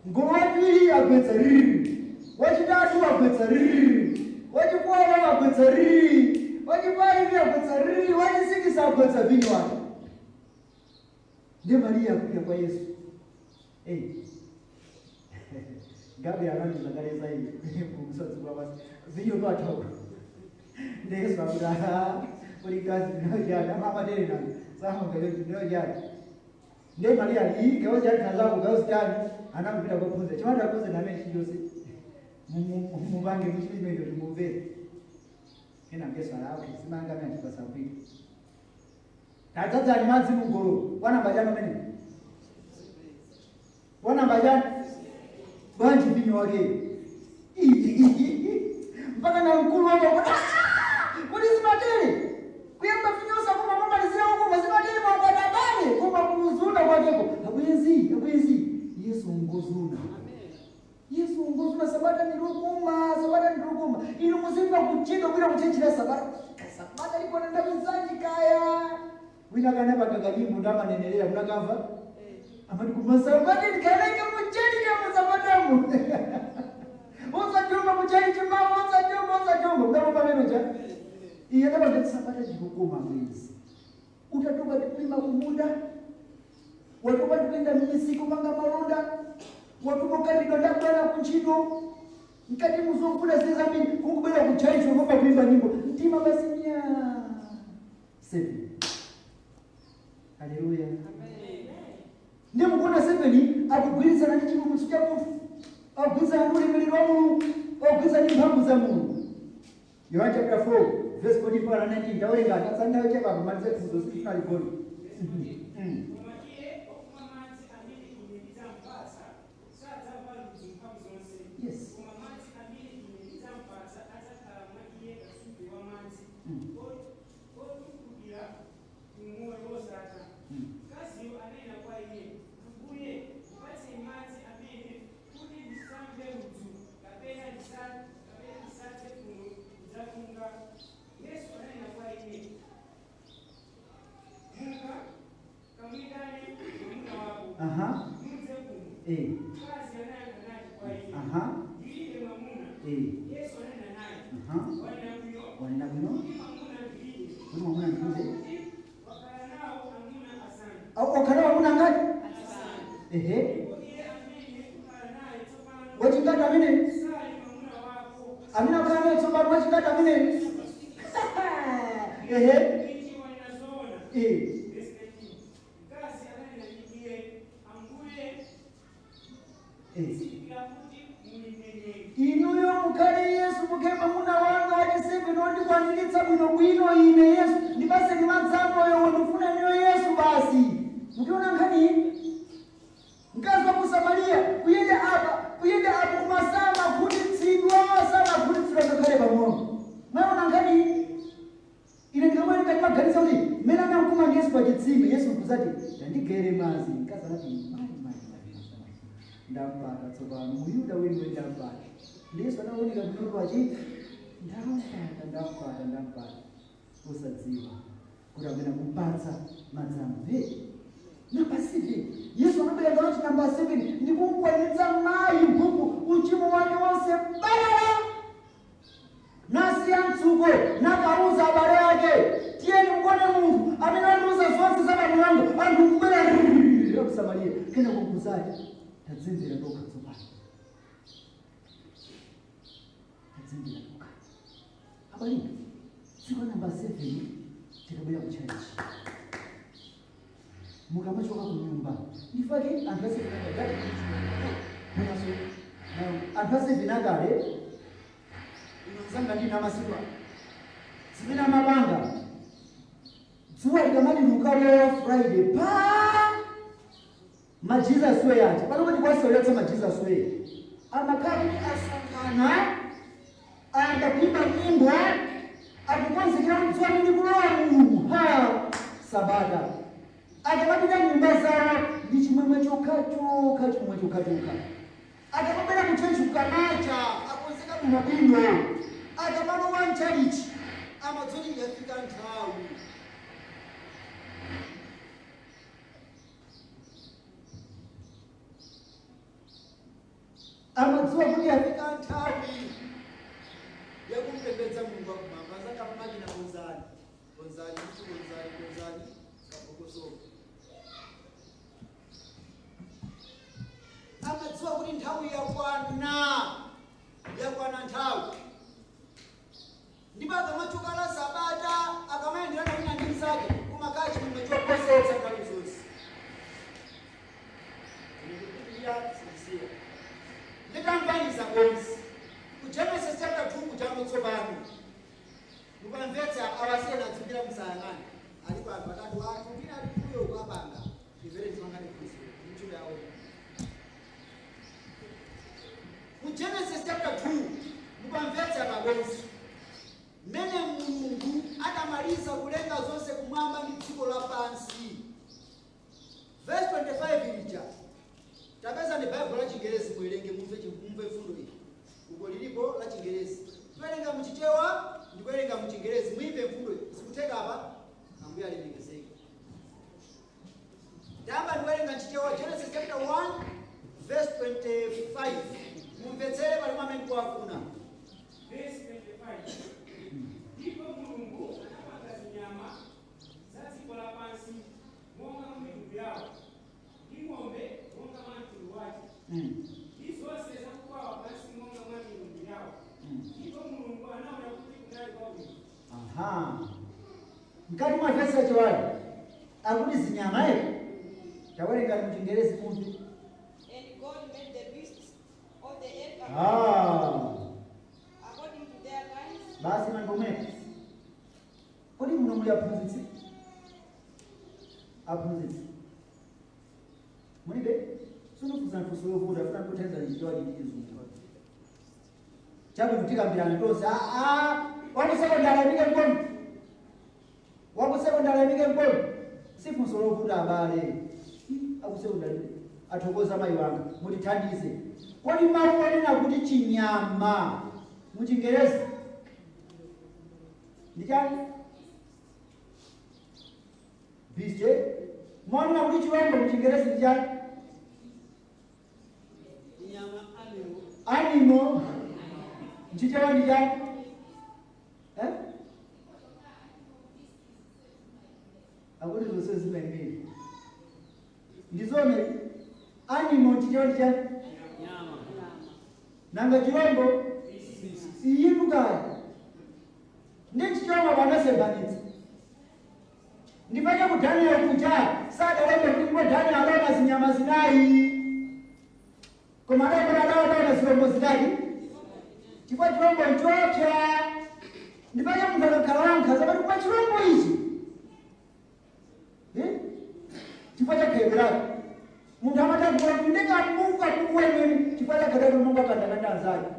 golo wachiwiri agwetsa riri, wachitatu agwetsa riri, wachifolo agwetsa riri, wachifaivi agwetsa riri, wachisikisi agwetsa vinyo wake. Ndiye Mariya akupita kwa Yesu. Hey. Gabriel anandiza kale za iye kumsodzi kwa basi vinyo twathoka. Ndiye Yesu akuti, "Ah, kuli kazi ndinojani amatere nani samangalo ndinojani." Ndiye Mariya iyi gawo chani kazako gawo zitani anakupita kuphunzira chimata kuphunzira namene chilichonse mupange muchilimo icho timumvere. Ena ngeso ala simanga amene achipasa kupita tadzadzani madzi mugolo wanamba chani umene wanamba chani bwanji vinyo wake mpaka na mkulu wako kuti, "Ah, kuti zimatere kuyamba vinyosa koma mamalizira koma zimatere mwakwata bale koma kuzuna kwakeko." Abwenzi, abwenzi, Yesu ngozuna, Yesu ngozuna. Sabata ndilukuma, sabata ndilukuma. Inu muzimva kuchedwa kwina kuchenjera sabata, sabata likona ndabizanji kaya. Wina kana pakakanyimbo ndamanenerera munakamva amati kumasabata ndikaleke mucheni kamusabatamo usajomba muchai chimamo usajomba usajomba mudamupameno cha iye ndapangati sabata chikukuma. Mwezi utatoka tikulima kumunda, watoka tikuyenda mmisiko panga malonda, watoka ukandidwa ndabwana kuntchito mkati muzofuna zile zambiri, kukubwera kuchaicho komba kuimba nyimbo mtima basi nya seven. Haleluya! Ndiye mukuona seven akugwirizana ndi chipulumutso cha munthu, akugwirizana ndi ulemerero wa Mulungu, akugwirizana ndi mphamvu za Mulungu. Yohana chapter 4 verse 14 mpaka 19, tawerenga tatsandayo chepapo malize kuzo sitinaliponi. Koma iye okumwa madzi amene ine ndidzampatsa sadzamva ludzu nthawi zonse, koma madzi amene ine ndidzampatsa adzakhala mwa iye kasupe wa madzi otulukira ku moyo wosatha. Mkaziyo anena kwa iye, Ambuye, mupatseni madzi amene, kuti ndisamve ludzu kapena ndisadze kuno kudzatunga. Yesu anena kwa iye, muka kamuyitane mwamuna wako, mudze kuno. Mkazi anayankha nati kwa iye, ndilibe mwamuna. Yesu anena naye, wanena bwino Wanena bwino kuti mwamuna ndilibe, kuti mwamuna ndilibe, pakuti wakhala nawo amuna asanu, Au wakhala mwamuna ngati? Ehe. Ndipo iye amene ukhala naye tsopano Wachingati amene sali mwamuna wako. Amene akhala naye tsopano wachingati amene? Ehe. Ichi wanena zoona. Verse 19. Mkazi ananena ndi iye, Ambuye, zindikira kuti muli mneneri. Inuyo mukhale Yesu, mukhale mwamuna wanga wachiseven ondikwaniritsa bwinobwino ine. Yesu, ndipaseni madzi amoyo, ndifuna niyo Yesu basi. Mukiona nkhani, mkazi wa ku Samariya kuyenda apa, kuyenda apo, koma samakhutitsidwa, samakhutitsidwa ngakhale pang'ono. Mwaona nkhani? Ine ndikamene ndatimaganiza kuti mmene anamkuma ndi Yesu pachitsime, Yesu nkuzati, "Tandigere madzi." Mkazi anati, "Mayi, mayi, mayi, mayi, ndampata tsopano muyuda weniweni, ndampata." Ndiyesu anaoneka kunotu achi ndampata ndampata ndampata usadziwa kuti amene kumpatsa madzamve. Namba 7 Yesu anabwera loti namba 7 ndikumkwanitsa mayi mphuphu uchimo wake wonse balala nasiya mtsuko nakauza abale ake tiyeni mukone munthu amene wandiuza zonse za bambo wanga anthu kubwera akusamaliya kena kukuzayi tadzimvera tokha tsopano tadzimvera tokha abale tsiku namba 7 tikabwera ku church mukamachoka ku nyumba ndifake anthu anthu asevinakale inonzanga ndina masiku zimene amapanga dzuwa likamaliluka lowa Friday pa ma Jesus way aja pano kuti kwasoletsa ma Jesus way amakhala kuti asonkhana ayamba kuimba nyimbo akukonzekera kuti dzuwa lili kulowa mulungu ha sabata akamapita nyumba zawo ndi chimwemwe chokhachokha chimwemwe chokhachokha akamabwera kuchechi kukamacha akonzeka bwinobwino akamalowa mchalichi amadzoti yafika nthawi amadziwa kuti yafika nthawi yakumpembedza Mulungu wakumwamba zakamakina konzani konzani konzani konzani kabokosoka amadziwa kuti nthawi yakwana yakwana nthawi ndipo akamachoka la sabata akamayenderana wina ndi mnzake kumakhala chimwemwe choposetsa nthawi zonse ndikupitirira sinsiya nditamvaniza konse ku Genesis chapter 2 kuchano tsopano mukamvetsa awasiyena adzimbira musayang'ane alipo anthu atatu athu wina ali kuyo ukapanga imvere ndimangane phunziro ntchito yawo. Mu Genesis chapter 2 mukamvetsa pabonse mmene Mulungu adamaliza kulenga zonse kumwamba ndi dziko lapansi. Verse 25 lija tapeza ndi Bible la Chingerezi muwerenge mumve mumve fundo iyi uko lilipo la Chingerezi kuwerenga muchichewa ndi kuwerenga muchingerezi muimve mfundo iyi zikutheka apa ambuye alemekezeke. Tamba ndikuwerenga mchichewa Genesis chapter 1 verse 25 mumvetsere pali mwamene kuwafuna. Verse 25 ndipo Mulungu anapanga zinyama za dziko lapansi monga mwa mitundu yawo ndi ng'ombe monga mwa mtundu wake ndi zonse zakukwawa pansi monga mwa mitundu yawo ndipo Mulungu anaona kuti kunali kwabwino. Aha, mkati mwa vesi yachiwali akuti zinyama tawerenga muchingerezi kumve. And God made the beasts of the earth according to their kinds. Basi mandomwe kodi muno muli aphunzitsi aphunzitsi mulibe sunofunsa mfunso yovuta funa kuthenza chichewa chiti chizungu chabwino tikambirana tonse wakusekondari ayimike mkono wakusekondari ayimike mkono si funso lovuta abale akusekondari athokoza mayi wanga mutithandize. Kodi mawu onena kuti chinyama muchingerezi ndi chani? Beast. Maonena kuti chilombo muchingerezi ndi chani? Animal. Mchichewa ndi chani? Akuti zonse zimaimira ndizone animal mchichewa ndi chani? Nanga chilombo iyitukaya ndi chichoma panasembanitsa ndipake ku Daniel kuja sadalembe kuti ndipo Daniel adaona zinyama zinayi koma adapota adaona zilombo zitatu chifukwa chilombo nchopsa ndipake munthu akakhala wankhanza pati kwa chilombo ichi chifukwa cha khalidwe lake munthu amatha kuona kuti ndikamuka muku weniweni chifukwa cha khalidwe lake Mulungu akandakanda anzake.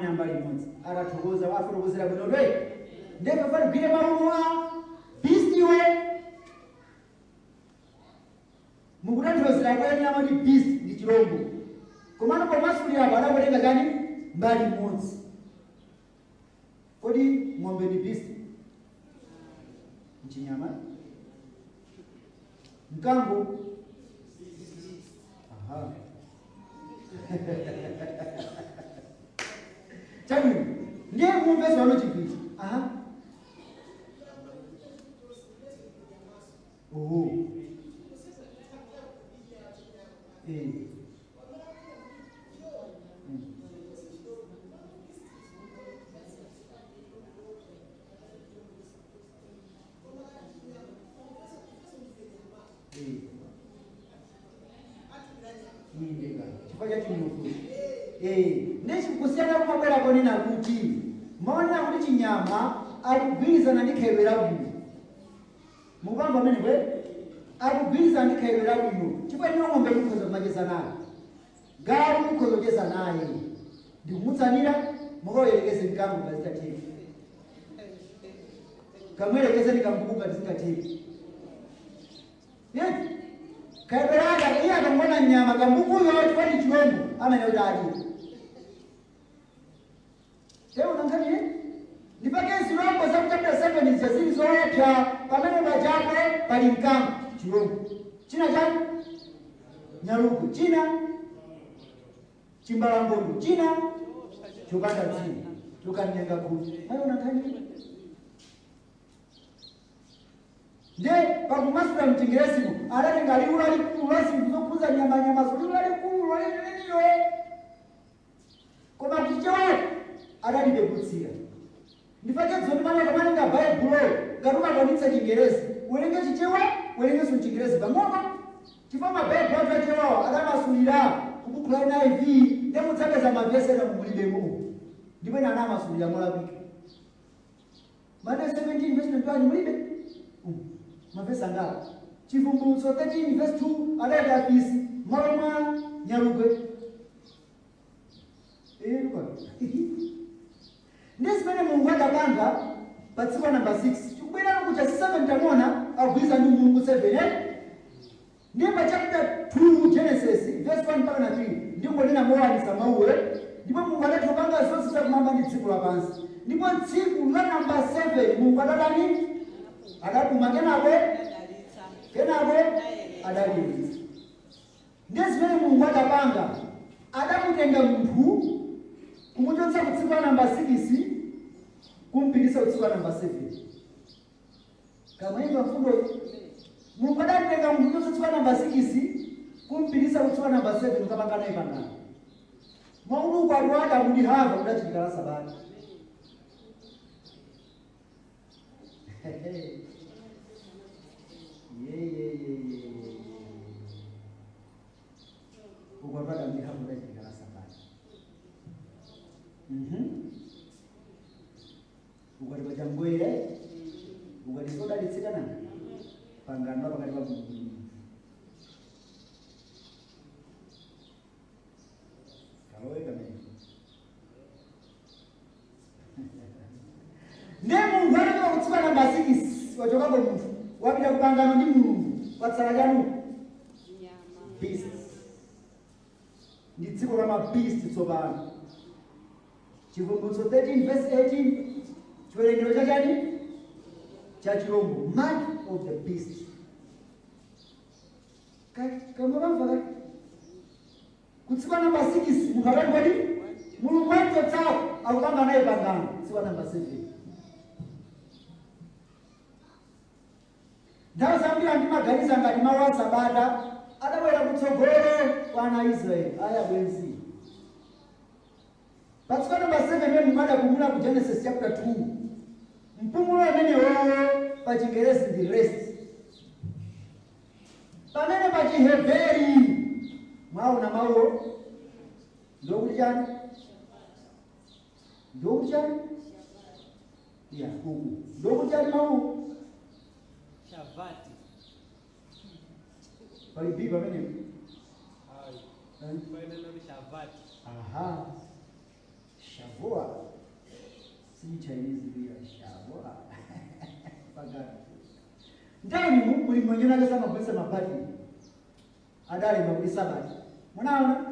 Angonena mbali imodzi. Atathokoza afotokozera bwino lwe. Ndipo paligwire mawu beast iwe. Mukutanthauzira kweni amati beast ndi chirombo. Komano pomasulira apo adakutenga chani mbali imodzi. Kodi ng'ombe ndi beast? Mchinyama? Mkango? Aha. Chabwino. Ndiye mumvesa wanochipita. Aha. Oho. Eh. Nechikusiyana kumabwera konena kuti maonera kuti chinyama akugwirizana ndi khalidwe labwino. Mukupamba pamene kwe akugwirizana ndi khalidwe labwino chifukwa ino ng'ombe mukhoza kumacheza naye, galu mukhoza kucheza naye, ndikumutsanira mukawerekeze mkango ngazitatheka, kamwerekezeni kambuku ngati zingatheka. Khalidwe lake iye akangona nyama kambukuyo chifukwa ndi chilombo amene kuti adye. Teo nankhani ndipake zilombo za chapter 7 zija zili zoopsa pamene pajapo pali mkango chilombo china chani nyaluko china chimbalangondo china chopanda dzino chokanyenga khutu. Mayo nankhani nde pakumasula mchingerezimo adatenga liwu lalikulu la zinthu zokhudza nyamanyamazo liwu lalikulu lilililo koma kuchichewa adalipekutsira. Ndipake dzoni mana Baibulo ngati umakwanitsa Chingerezi uwerenge Chichewa uwerengenso Chingerezi pang'ono chifukwa mabaibulo athu achewawo adamasulira ku buku la NIV ndi mudzapeza mavesi ena mulibemo ndipo ena anamasulira molakwika. Mateyu 17 verse 21 mulibe mavesi angati? Chivumbulutso 13 verse 2 adayika afisi m'malo mwa nyalugwe. Ndi zimene Mulungu adapanga pa tsiku namba 6 chikubwerano kucha 7 tamona agwirizana ndi Mulungu 7 Ndi pa chapter 2 Genesis verse 1 mpaka na 3 ndingonena mowanitsa mawuwe ndipo Mulungu adatha kupanga zonse zakumwamba ndi dziko lapansi ndipo tsiku la namba 7 Mulungu adatani adapuma kenako adaliritsa. Ndi zimene Mulungu adapanga adamutenga munthu kumuchotsa ku tsiku la namba 6 kumpititsa ku tsiku la namba 7. Kamwenga mfundo Mulungu adatenga munthu kuchotsa tsiku la namba 6 kumpititsa ku tsiku la namba 7 kukapanga naye pangano. Mwakuti ukwati wa Adamu ndi Hava kudachitika la Sabata. Ukwati wa Adamu ndi Hava kudachitika la Sabata. Ukwati kwa Changwere, ukwati sodalitsika nani? Pangano pakati pa Mulungu ndi munthu. Kalowe kamene. Ndiye Mulungu anachoka ku tsiku la namba 6 wachokapo munthu wapita kupangano ndi Mulungu watsala chanu beast. Ndi dziko la mabeast tsopano. Chivumbulutso 13 verse 18 chiwerengero cha chani cha chilombo, mark of the beast. Kamamva kati ku tsiku la namba 6 munthu atani kodi Mulungu wamchotsawo akupanga naye pangano tsiku la namba 7. Nthawi zambiri andimaganiza ngati mawu a Sabata adabwera kutsogolo kwa ana a Israeli aya bwenzi. Pa tsiku la namba 7 pamene Mulungu adapumula ku Genesis chapter 2 mpumulo umenewo pa Chingerezi ndi rest. Pamene pa Chiheberi mwaona mawuwo ndokuti chani? Ndokuti chani? Ya uku ndokuti chani mawuwo? Shavati. Pali B pamenepo. Ayi. Shavati. Aha. Shavua si Chinese pia shavua pagano ndani muli mwenyewe akasema mabwesa mabati adali mabuli sabati munaona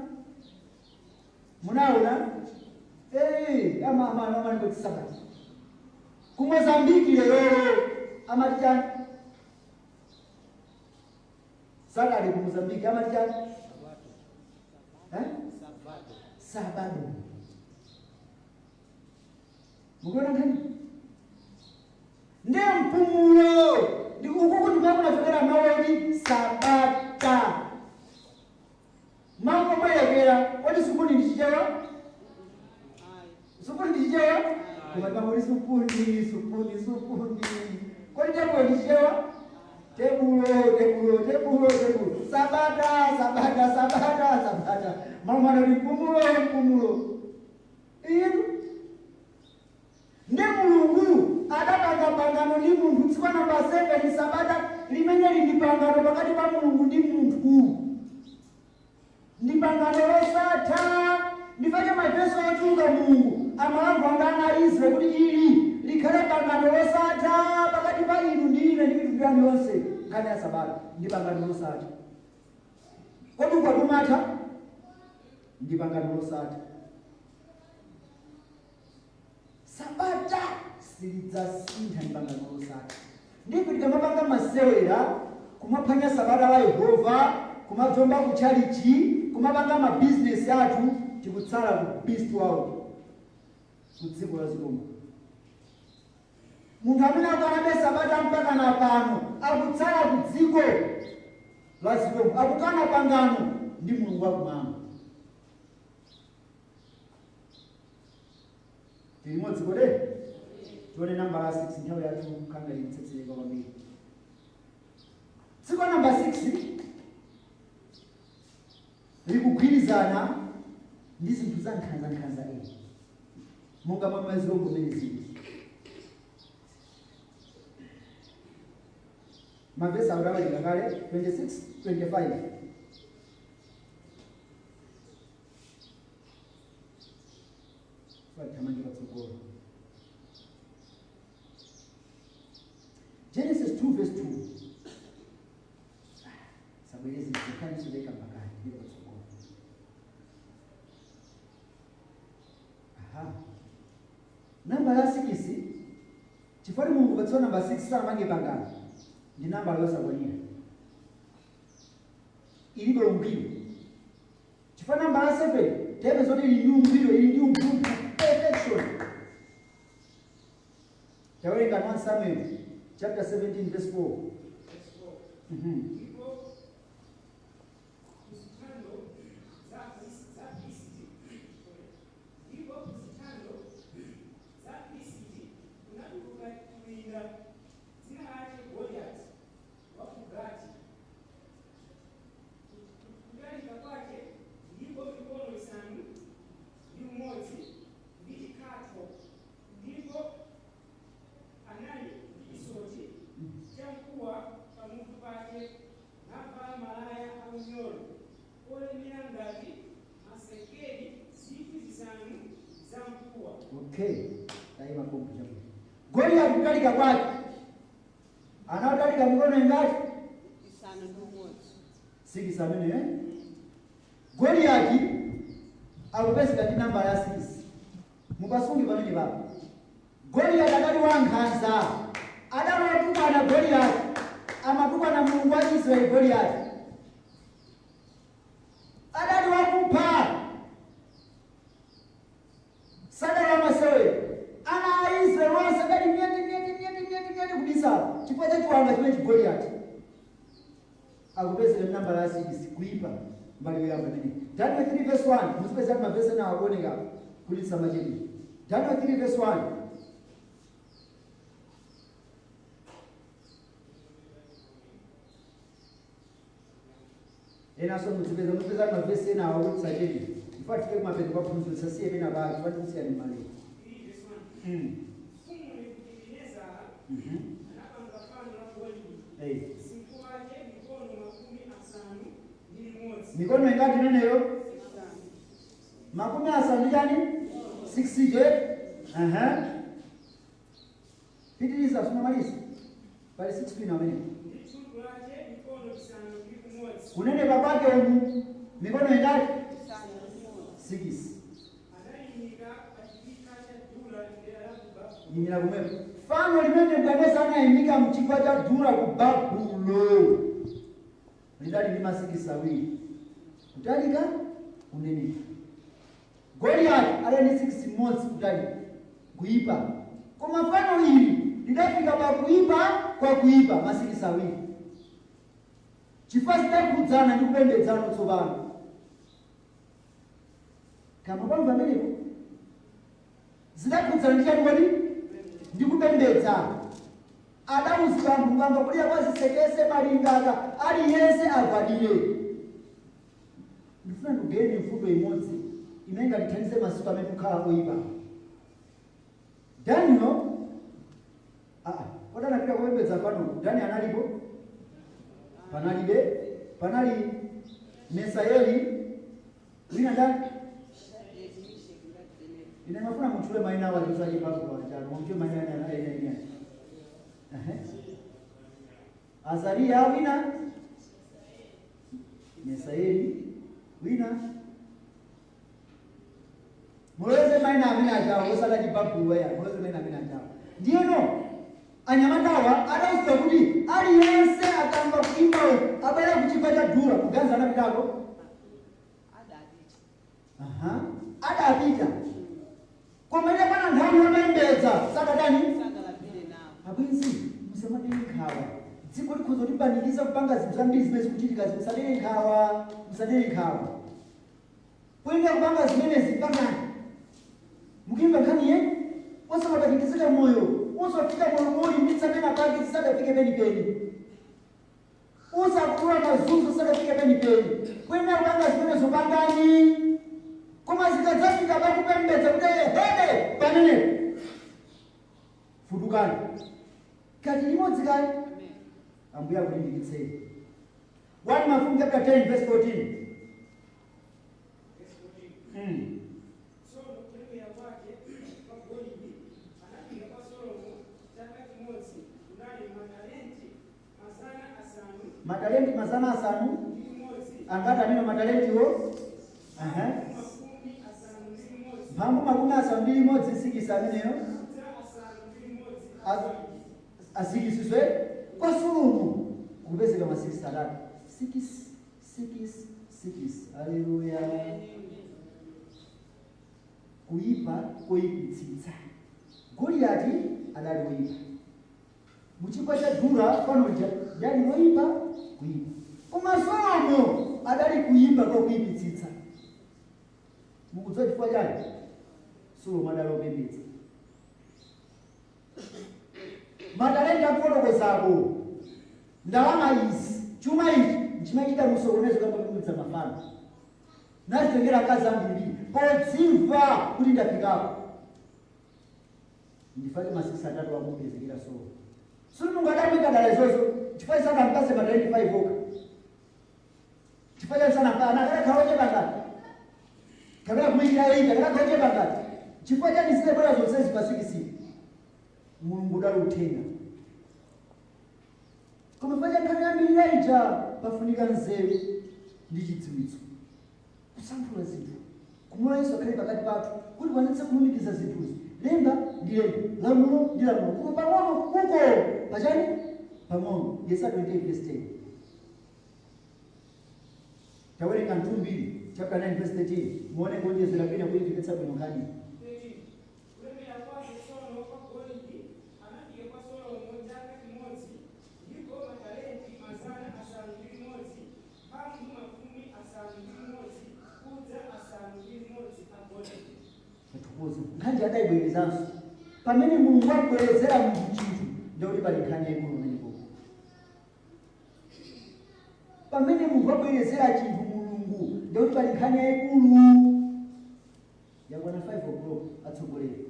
munaona ama ama ama ngo sabati ku Mozambiki lero amatichani Saturday ku Mozambiki amatichani Sabado. Mukuona nkhani ndiye mpumulo ndi uku kuti kunachokera mawu oti sabata mawu obwerekera kodi sukuni ndi Chichewa sukuni ndi Chichewa koma timangoti sukuni sukuni sukuni kodi tebulo ndi Chichewa tebulo tebulo tebulo tebulo sabata sabata sabata sabata mawu mana kuti mpumulo mpumulo inu ndi Mulungu adapanga pangano ndi munthu tsiku namba 7 sabata limene lili pangano pakati pa Mulungu ndi munthu ndi pangano losatha ndipake mavesi ochuluka Mulungu amalankhula ana a Israeli kuti ili likhale pangano losatha pakati pa inu ndi ine ndi mitundu yanu yonse nkhani ya sabata ndi pangano losatha kodi ukwatumatha ndi pangano losatha sabata silidzasintha ndi pangano losatha ndipo tikamapanga masewera kumaphwanya sabata la Yehova kumadzomba kutchalichi kumapanga mabizinesi athu tikutsala ku beast world ku dziko la zilombo munthu amene akanabe sabata mpaka na pano akutsala ku dziko la zilombo akukana pangano ndi Mulungu wakumwamba tilimodzi kodi tione namba la 6 nthawi yathu khanga limtsetsereka kwambiri tsiku namba 6 likugwirizana ndi zinthu za nkhanzankhanza eni monga mwa mazilombo mene zili mavesi akutabalika kale 26 25 thamangira tsogolo Genesis 2 verse 2 sabwerezi zikhaniso leka pakati ndipo patsogolo aha namba la 6 chifukwa Mulungu patsiwa namba 6 sanamange pangano ndi namba yosakwanira ilibe ungwiro chifukwa namba la 7 tebe zoti ili ndi ungwiro ili ndi umphumphu perfection tawerenga 1 Samuel chapter 17 verse 4 Okay, taima kumbuja. Goliath kutalika kwake. Anaotalika mikono ingati? Isanu ndi umodzi. 6 amene eh? Goliath akupezeka ndi namba ya 6. Mupasunge pamene papo. Goliath adali wankhanza. Adali wotukwana Goliath. Amatukwana Mulungu wa Israeli Goliath. Adali wakupha. Sadala masewe ana a Israeli onse adali myeti myeti myeti myeti myeti kubisala chifukwa cha chiwanga chimene Goliath akupezeka namba la 6 kuipa mbali yoyamba imene Daniel 3 verse 1 muzipeza mavesi ena akuoneka kuti samachedwa Daniel 3 verse 1 ena so muzipeza mavesi ena akuti sachedwa chifukwa tifike kumapeto kwa phunziro sasiye pena pake chifukwa tikusiyani malero mikono ingati ineneyo 56 6 je. Aha. Pitiriza sunamaliza. Pali 6 kwina amene. Kunene babake umu mikono ingati? 6. Yimira kumwepo. Fano limene Nebukadineza anayimika mchigwa cha Dura ku Babulo lidali ndi masikisi awiri, kutalika, kunenepa. Goliath adali ndi 6 mmodzi, kutalika, kuipa. Koma fano ili lidafika pa kuipa kwa kuipa masikisi awiri, chifukwa zitakhudzana ndi kupembedzano tsopano. Kama pamva amenepo zidakhudzana ndi chani kodi? Ndi kupembedza. Adawuzidwa anthu kukamba kulira kwa zisekese malingaka, aliyense agwadire. Ndifuna ndikugeni mfundo imodzi imene ingatithandize masiku amene kukhala oyipa. Daniel, kodi anapita kupembedza fano? Daniel analipo? Panalibe. Panali Mesaeli, wina ndani? Ine mafuna mutchule mayina awo achisachi pazuwa chano, mutchule mayina ena ena ena. Azaria wina, Mesaeli wina. Muloweze mayina amene achawo, osati chibabulo ya, muloweze mayina amene achawo. Ndiyeno anyamatawa adawuzidwa kuti aliyense akamba kuimba abwere kuchigwa cha Dura. Kuganiza anapitako? Aha. Adapita. Koma ile pana nthawi yopembedza sakadani? Abwenzi, musamadere nkhawa. Dziko likhoza kutipanikiza kupanga zinthu zambiri zimene zikuchitika, musadere nkhawa, musadere nkhawa. Poyenera kupanga zimenezi pangani. Mukimva nkhani ye? Osamapanikizika moyo, osafika moyo molimbitsa pena pake zisadafike penipeni. Usakula mazunzo sadafike penipeni. Poyenera kupanga zimenezo pangani. Koma zikadzafika pakupembedza kuti hede pamene futukani kati limodzi kali Ambuye akulimbikitseni. 1 Mafumu chapter 10 verse 14. Tsono kulemera kwake kwa golide anafika kwa Solomo chaka chimodzi kunali matalenti 500. Matalenti 500 angati amene matalentiwo? Aha. Mphambu 56 sikisi ameneyo asikisiswe kwa Solomo kupezeka masikisi atatu. 6 6 6. Haleluya. Kuipa koyipitsitsa. Goliati adali woyipa. Muchigwa cha Dura fano dali woyipa kuipa. Koma Solomo adali kuipa kwa kuyipitsitsa. Mukudziwa chifukwa chani? Solomo adali wopembedza. Matalenti akufotokozako, ndalama izi, chuma ichi nchimachita musokonezo kambapembedza mafano. Nazitengera akazi ambiri podzimva kuti ndafikapo. Ndifake masikisi atatu amupezekera Solomo. Solomo Mulungu adamuyika dala izozo chifukwa sanampase matalenti 5 okha. Chifukwa chani sanampana akadakhala ochepa ngati kapena kumuyikira 8 akadakhala ochepa ngati. Chifukwa chani zidabwera zonsezi pa 6? Mulungu udali uthenga. Koma chifukwa cha nkhani yambiri ija pafunika nzeru ndi chidziwitso, kusanthula zinthu, kumulola Yesu akhale pakati pathu kuti kwanitse kulumikiza zinthuzi, lemba ndi lemba, lamulo ndi lamulo, kuko pang'ono kuko pachani pang'ono. Yesaya 28 verse 10. Tawerenga 2 chapter 9 verse 13, muone kuonjezera kwina kuyimvetsa bwino nkhani. Kulemera kwake tsono kwa golide anafika kwa Solomo chaka chimodzi ndipo matalenti 600 mphambu 61 a golide. Tatukuza nkhani adayibwerezanso. Pamene Mulungu akubwerezera munthu chinthu, ndikuti pali nkhani yaikulu pamenepo. Pamene munthu abwerezera chinthu Mulungu, ndikuti pali nkhani yaikulu. Yakwana 5 o'clock atsogoleri.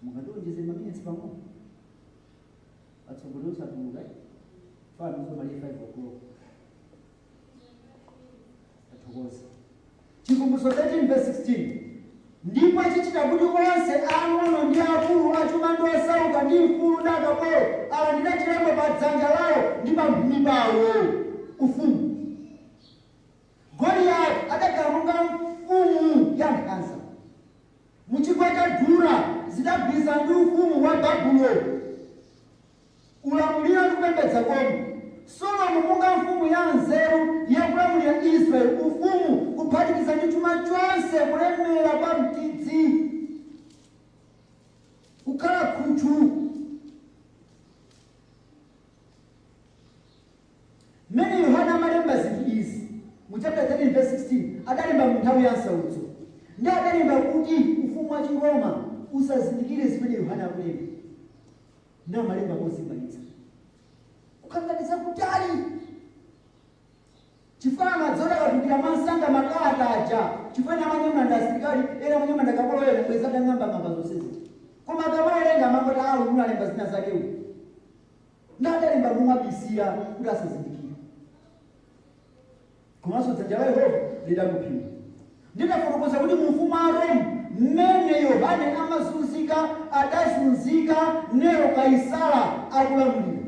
Mungationjeze maminitsi pang'ono. Atsogoleri osatuluka. Fano somaliye 5 o'clock. Athokoza. Chivumbulutso 13 verse 16. Ndipo achichita kuti onse ang'ono ndi akulu, achuma ndi osauka, ndi mfulu ndi akapolo alandira chilembo pa dzanja lawo ndi pamphumi pawo. Ufumu. Goliyati adakhala monga mfumu ya nkhanza. Muchigwa cha Dura zidagwirizana ndi ufumu wa Babulo, ulamuliro ndi kupembedza komwe. Solomo monga mfumu ya nzeru yakulamulira Israeli, ufumu kuphatikiza ndi chuma chonse, kulemera kwa mtidzi, kukhala khutu. Mmene Yohana amalemba zinthu izi mu chapter 13 verse 16, adalemba mu nthawi ya nsautso, ndi adalemba kuti ufumu wa Chiroma usazindikire zimene Yohana akulemba, namalemba mozimbalitsa kukhanganiza kutali, chifukwa amadzola katukira mansanga makalata aja, chifukwa ena amanyamula ndi asilikali, ena amanyamula ndi akapolo, ena bweza adang'ambang'amba zonsezi, koma akamawerenga amangoti awu uyu alemba zina zake uyu, nadalemba momwabisira kuti asazindikire. Komanso dzanja la Yehova lidamuphimba. Nditafotokoza kuti mu ufumu wa Rome mmene Yohane amazunzika, adazunzika Nero Kaisala akulamulira,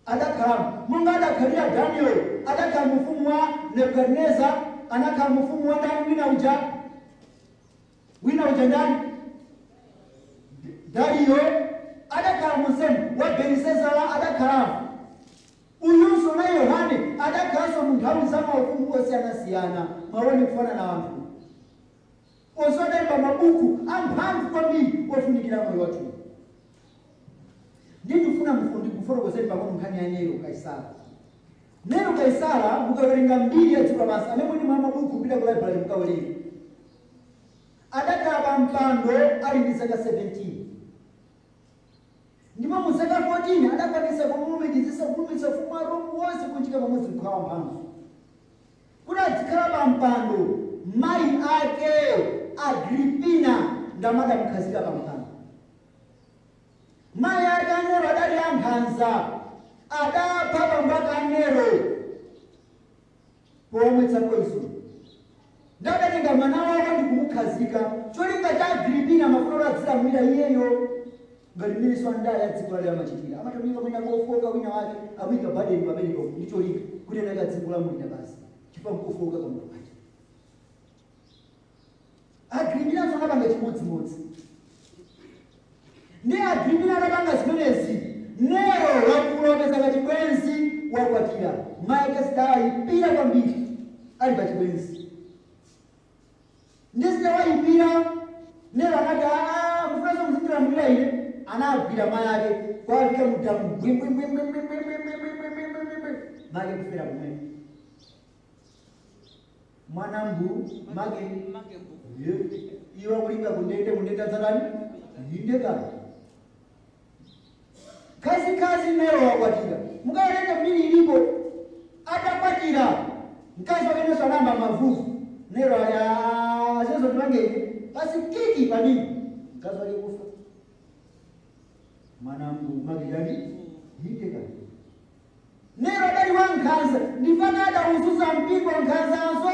adakhalamo monga adakhalira Daniel, adakhala mu ufumu wa Nebukadineza, anakhala mu ufumu wa ndani wina uja, wina uja ndani, Dariyo, adakhala mu msemu wa Belisezara, adakhalamo. Uyunso na Yohane adakhalanso mu nthawi za maufumu osiyanasiyana. Mwaone kufanana anthu onse adalemba mabuku amphamvu kwambiri ofunikira moyo wathu. Ndikufuna ndikufotokozeni pang'ono nkhani ya Nero Kaisara. Nero Kaisara, mukawerenga mbiri ya dziko lapansi, amene muli mwa mabuku kupita ku library mukawerenga, adakhala pa mpando ali ndi zaka 17, ndipo mu zaka 14 adakwanisa kumulumikizisa kulumikizisa ufumu wa Rome wonse kunjika pamodzi kukhala wamphamvu. Kuti adzikhala pa mpando, mayi ake Agripina ndamadamukhazika pa mpando. Mayi ake a Nero adali ankhanza, adapha bambo ake a Nero powamwetsa poison. Ndadatenga mwana wake ndikumukhazika. Cholinga cha Agripina amafuna kuti adzilamulira iyeyo, ngati mmene andale a dziko lale amachitira, amatamika mwina kofoka wina wake amuyika badeni pamenepo ndi cholinga kuti ena adzimulamulira basi, chifukwa nkofoka kamunthu kaja. Agripinanso anapanga chimodzimodzi. Ndi Agripina atapanga zimenezi, Nero wakula wapeza kachibwenzi, wakwatira mayi ake zidawayipira kwambiri ali pa chibwenzi, ndi zidawayipira Nero anati, aa, mufunanso muzindilamulira ine. Anagwira mayi ake kwafika mudamu bwimbwimbwimbwimbwimbwimbwimbwimbwimbwimbwi, mayi ake kufera kumene. Mwanambu make iwo kulinga kundende kundende adzatani inde kale khazikhazi. Nero wakwatira, mukawerenga mbiri ilipo, atakwatira mkazi wakenenso anayamba mavuvu. Nero ali zizo tipange basi kiki pamimba, mkazi wake kufa, mwanambu make chani inde kale. Nero adali wankhanza, ndifana adauzuza mpingo nkhanzanso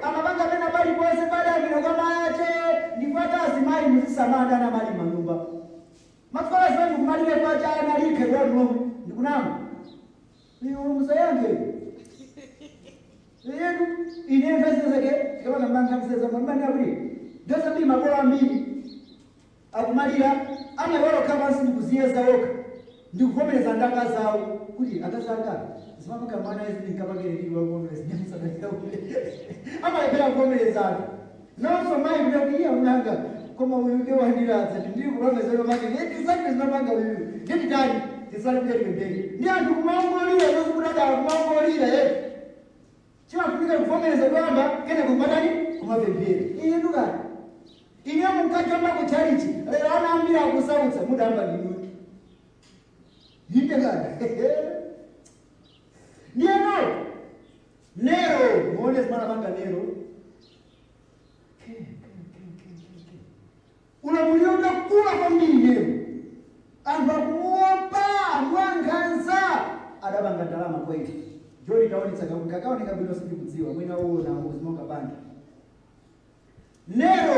amapanga pena paliponse padamino kwa mayache. Ndifata azimayi muzisamala ana mali manyumba mafala azimayi mukumalire kwa chana likhe lomwe ndikunama iwo musayankhe yetu ine nthawi zake tikapanga manthawi zake kuti ndazambiri makolo ambiri akumalira amaiwala okhala pansi ndikuziyeza okha ndikuvomereza ndanga zawo kuti akazanga zimapanga mwana amalephera kuvomerezana nonso mayi kuti kuti iye unanga koma uyu ndiye wandiradza ndiri kupanga zero make exactly zimapanga uyu ndititani tisale kuti tipembere ndi anthu kumangolira zozikudadala kumangolira chimafunika kuvomereza kuyamba kene kumatani kumapemphera iye ndukani ine munkachamba kuchalichi lero ana ambiri akusautsa mudamba ndinu inde kani ndiyeno Nero muone zimanapanga Nero ulamuliro utakula kwambiri. Nero anthu akumuopa, anthu ankhanza, adapanga ndalama kweli. Joni taonetsa kakaoneka bwino sindikudziwa mwina uona uzimonga panga. Nero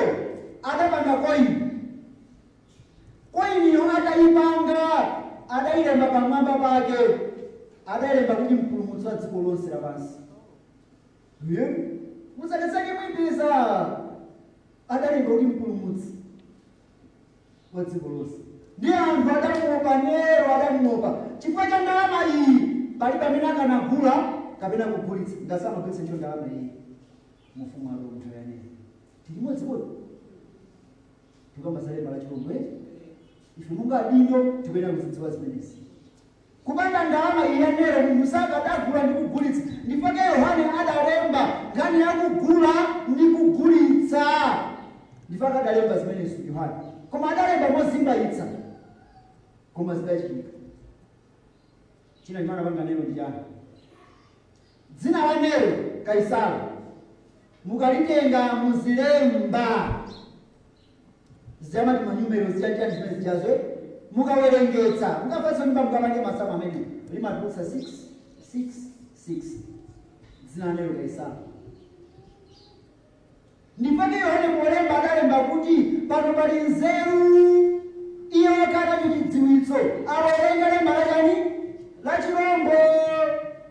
Adapanga koini. Koiniyo adayipanga, adayilemba pamwamba pake, adayilemba kuti mpulumutsi wa dziko lonse lapansi. Musakesake mwipisa, adalemba kuti mpulumutsi wa dziko lonse. Ndiye anthu adamuopa Nero, adamuopa chifukwa cha ndalama iyi. Palibe amene akanagula kapena kugulitsa, ngasamagulitsa ntchito ndalama iyi. Mufumu wa Roma nthawi ya Nero tilimodzimodzi tikamba za lemba la chilombo. Ife monga adindo tikuyenera kuzidziwa zimenezi. Kupanda ndalama iyi ya Nero, munthu sakadagula ndi kugulitsa. Ndipake Yohane adalemba nkhani yakugula ndi kugulitsa. Ndipake adalemba zimenezi Yohane, koma adalemba mozimbayitsa, koma zidachitika. China chimene anapanga Nero ndi chani? Dzina la Nero Kaisara mukalitenga muzilemba ziyamati manyumero ziyachani zimene zichazwe, mukawerengetsa mukafatsa nyumba mukapange masamu amene limatulutsa 6 6 6, dzina la Nero Kaisara. Ndipake Yohane polemba adalemba kuti pano pali nzeru, iye wakhala chidziwitso, awerenge lemba lachani la chilombo.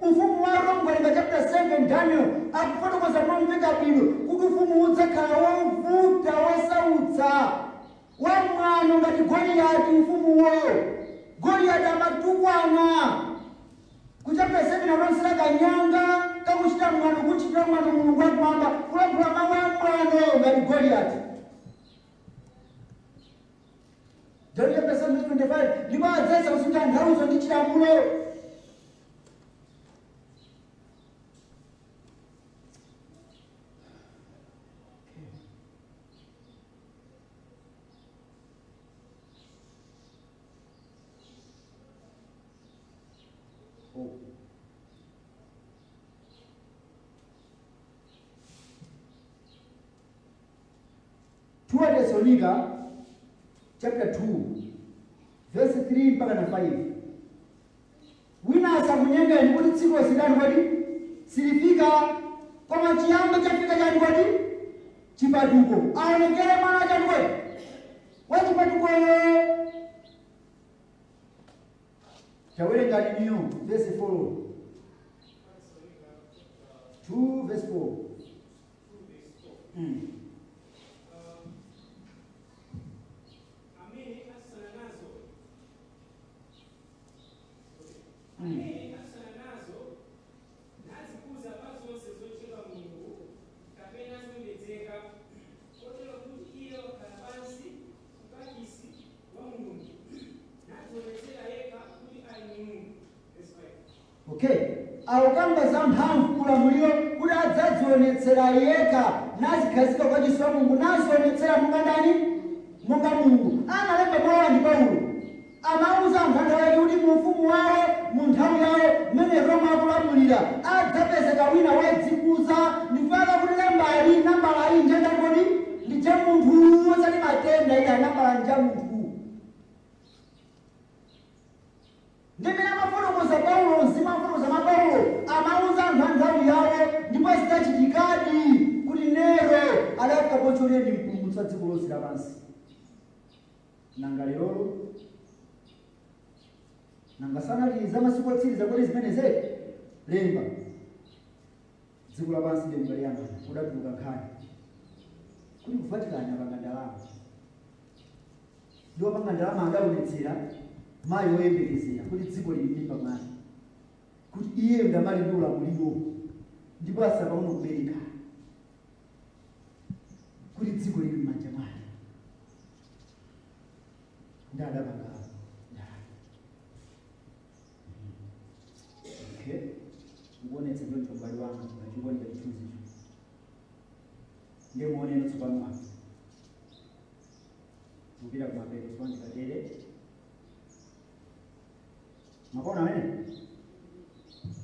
Ufumu wa Roma, kulemba chapter 7 Daniel akufotokoza momveka bwino kuti ufumu udzakhala wovuta, wosautsa, wamwano ngati Goliyati. Ufumuwo Goliyati amatukwana ku chapter 7, alonsera kanyanga kakuchita mwano, kuchitira mwano Mulungu wakumwamba, kulankhula mawu amwano ngati Goliyati. Daniel chapter 7 verse 25, ndipo adzayesa kusintha nthawizo ndi chilamulo. Oh. 2 Thessalonica chapter 2 verse 3 mpaka na 5. Wina asakunyengeni kuti tsiku silani kodi silifika, koma chiyambi chafika chani kodi chipatuko, aonekere mwana chani kodi wachipatukoyo. Tawerengani niyo verse 4, 2 verse 4. Amene asana nazo, amene asana nazo nazikuza pa zonse zotchedwa Mulungu kapena zopembedzeka, kotero kuti iye wakhala pansi kukachisi wa Mulungu, nadzionetsera yekha kuti ali Mulungu. Verse 5. Okay, akukamba za mphamvu, ulamuliro, kuti adzadzionetsera yekha nazikhazika kwa chiso wa Mulungu, nazionetsera monga ndani? Monga Mulungu. Analemba mawu ndi Paulo, amauza anthu anthawi yake kuti mu ufumu wawo, mu nthawi yawo mmene Roma akulamulira, adzapezeka wina wodzikuza. Ndifaka kuti lembali nambala iyi njandakodi ndi cha munthu, osati matenda iya, nambala nja munthu. Ndimene amafotokoza Paulo, mzimu amafotokoza ma Paulo, amauza anthu a nthawi yawo, ndipo zitachitikadi kuti Nero adafika pochotera ndi mpulumutsi wa dziko lonse lapansi. Nanga lerolo? Nanga sanati za masiku otsiriza kodi zimeneze lemba dziko lapansi ndi mukaliyang'ana, kudatuluka nkhani kuti ku Vatican apanga ndalama, ndi wapanga ndalama adaonetsera mayi woyembekezera kuti dziko lili m'mimba mwake, kuti iye ndamali ndi ulamuliro ndipo asakaona kubereka, kuti dziko lili m'manja mwake, ndi adapanga ndalama. Okay, ukuonetsa choncho m'bale wanga, ngachikuoneka chithunzicho, ndiye muoneno tsopano apa kupita kumapeto. Tsopano tikatere mapona amene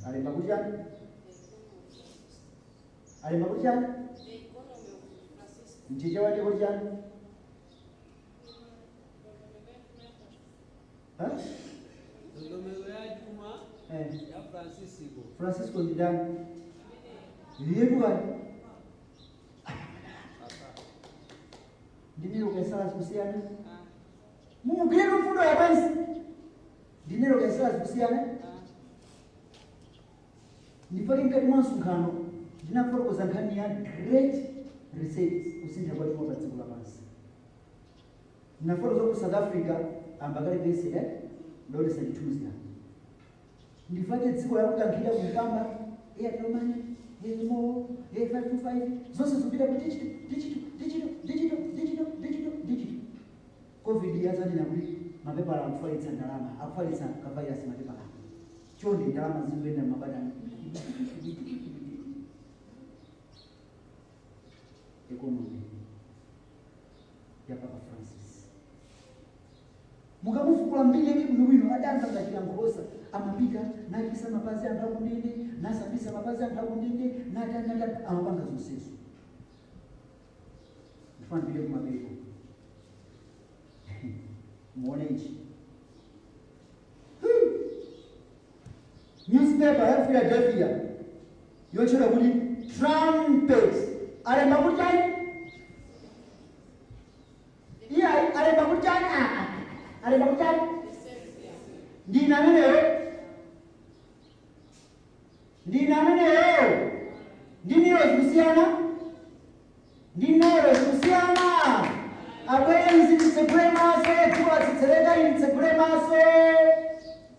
alemba kuti chani? Alemba kuti chani? The economy of Francisco. Mchichewa ndi kuti chani? Ha? Ndondomeko ya chuma ya Francisco. Francisco ndi ndani? Iyetu kani Papa. Ndi Ndi Nero Kaisala zikusiyana? Mumugwire mfundo yapansi. Ndi Nero Kaisala zikusiyana? Ndipake mkati mwa msonkhano ndinafotokoza nkhani ya Great Reset, kusintha kwa chuma pa dziko lapansi. Ndinafotokoza ku South Africa ambakale pesera ndolesa chithunzi apa. Ndifake dziko lakukankhira kumpamba Airtel Money, Mo, 525, zonse zikupita ku digital, digital, digital, digital, digital, digital, digital. COVID yazanena kuti mapepala akufalitsa ndalama, akufalitsa kavairasi mapepala. Chonde ndalama zikuyenda m'mabatani. Economy ya Papa Francis. Mukamufukula mbiri yake bwinobwino, adanza ngati nkhosa, amapita nakisa mapazi anthu akundende, nasambisa mapazi anthu akundende, natanata amapanga zonsezo. Ndifuna ndipite kumapeto. Muone ichi. Newspaper ya Philadelphia yotchedwa kuti Trumpet. Alemba kuti chani? Iye alemba kuti chani? Alemba kuti chani? Ndine ameneyo. Ndine ameneyo. Ndiniyo zikusiyana? Ndinero zikusiyana. Abwenzi titsegule maso, dziko latsetsereka ili, titsegule maso.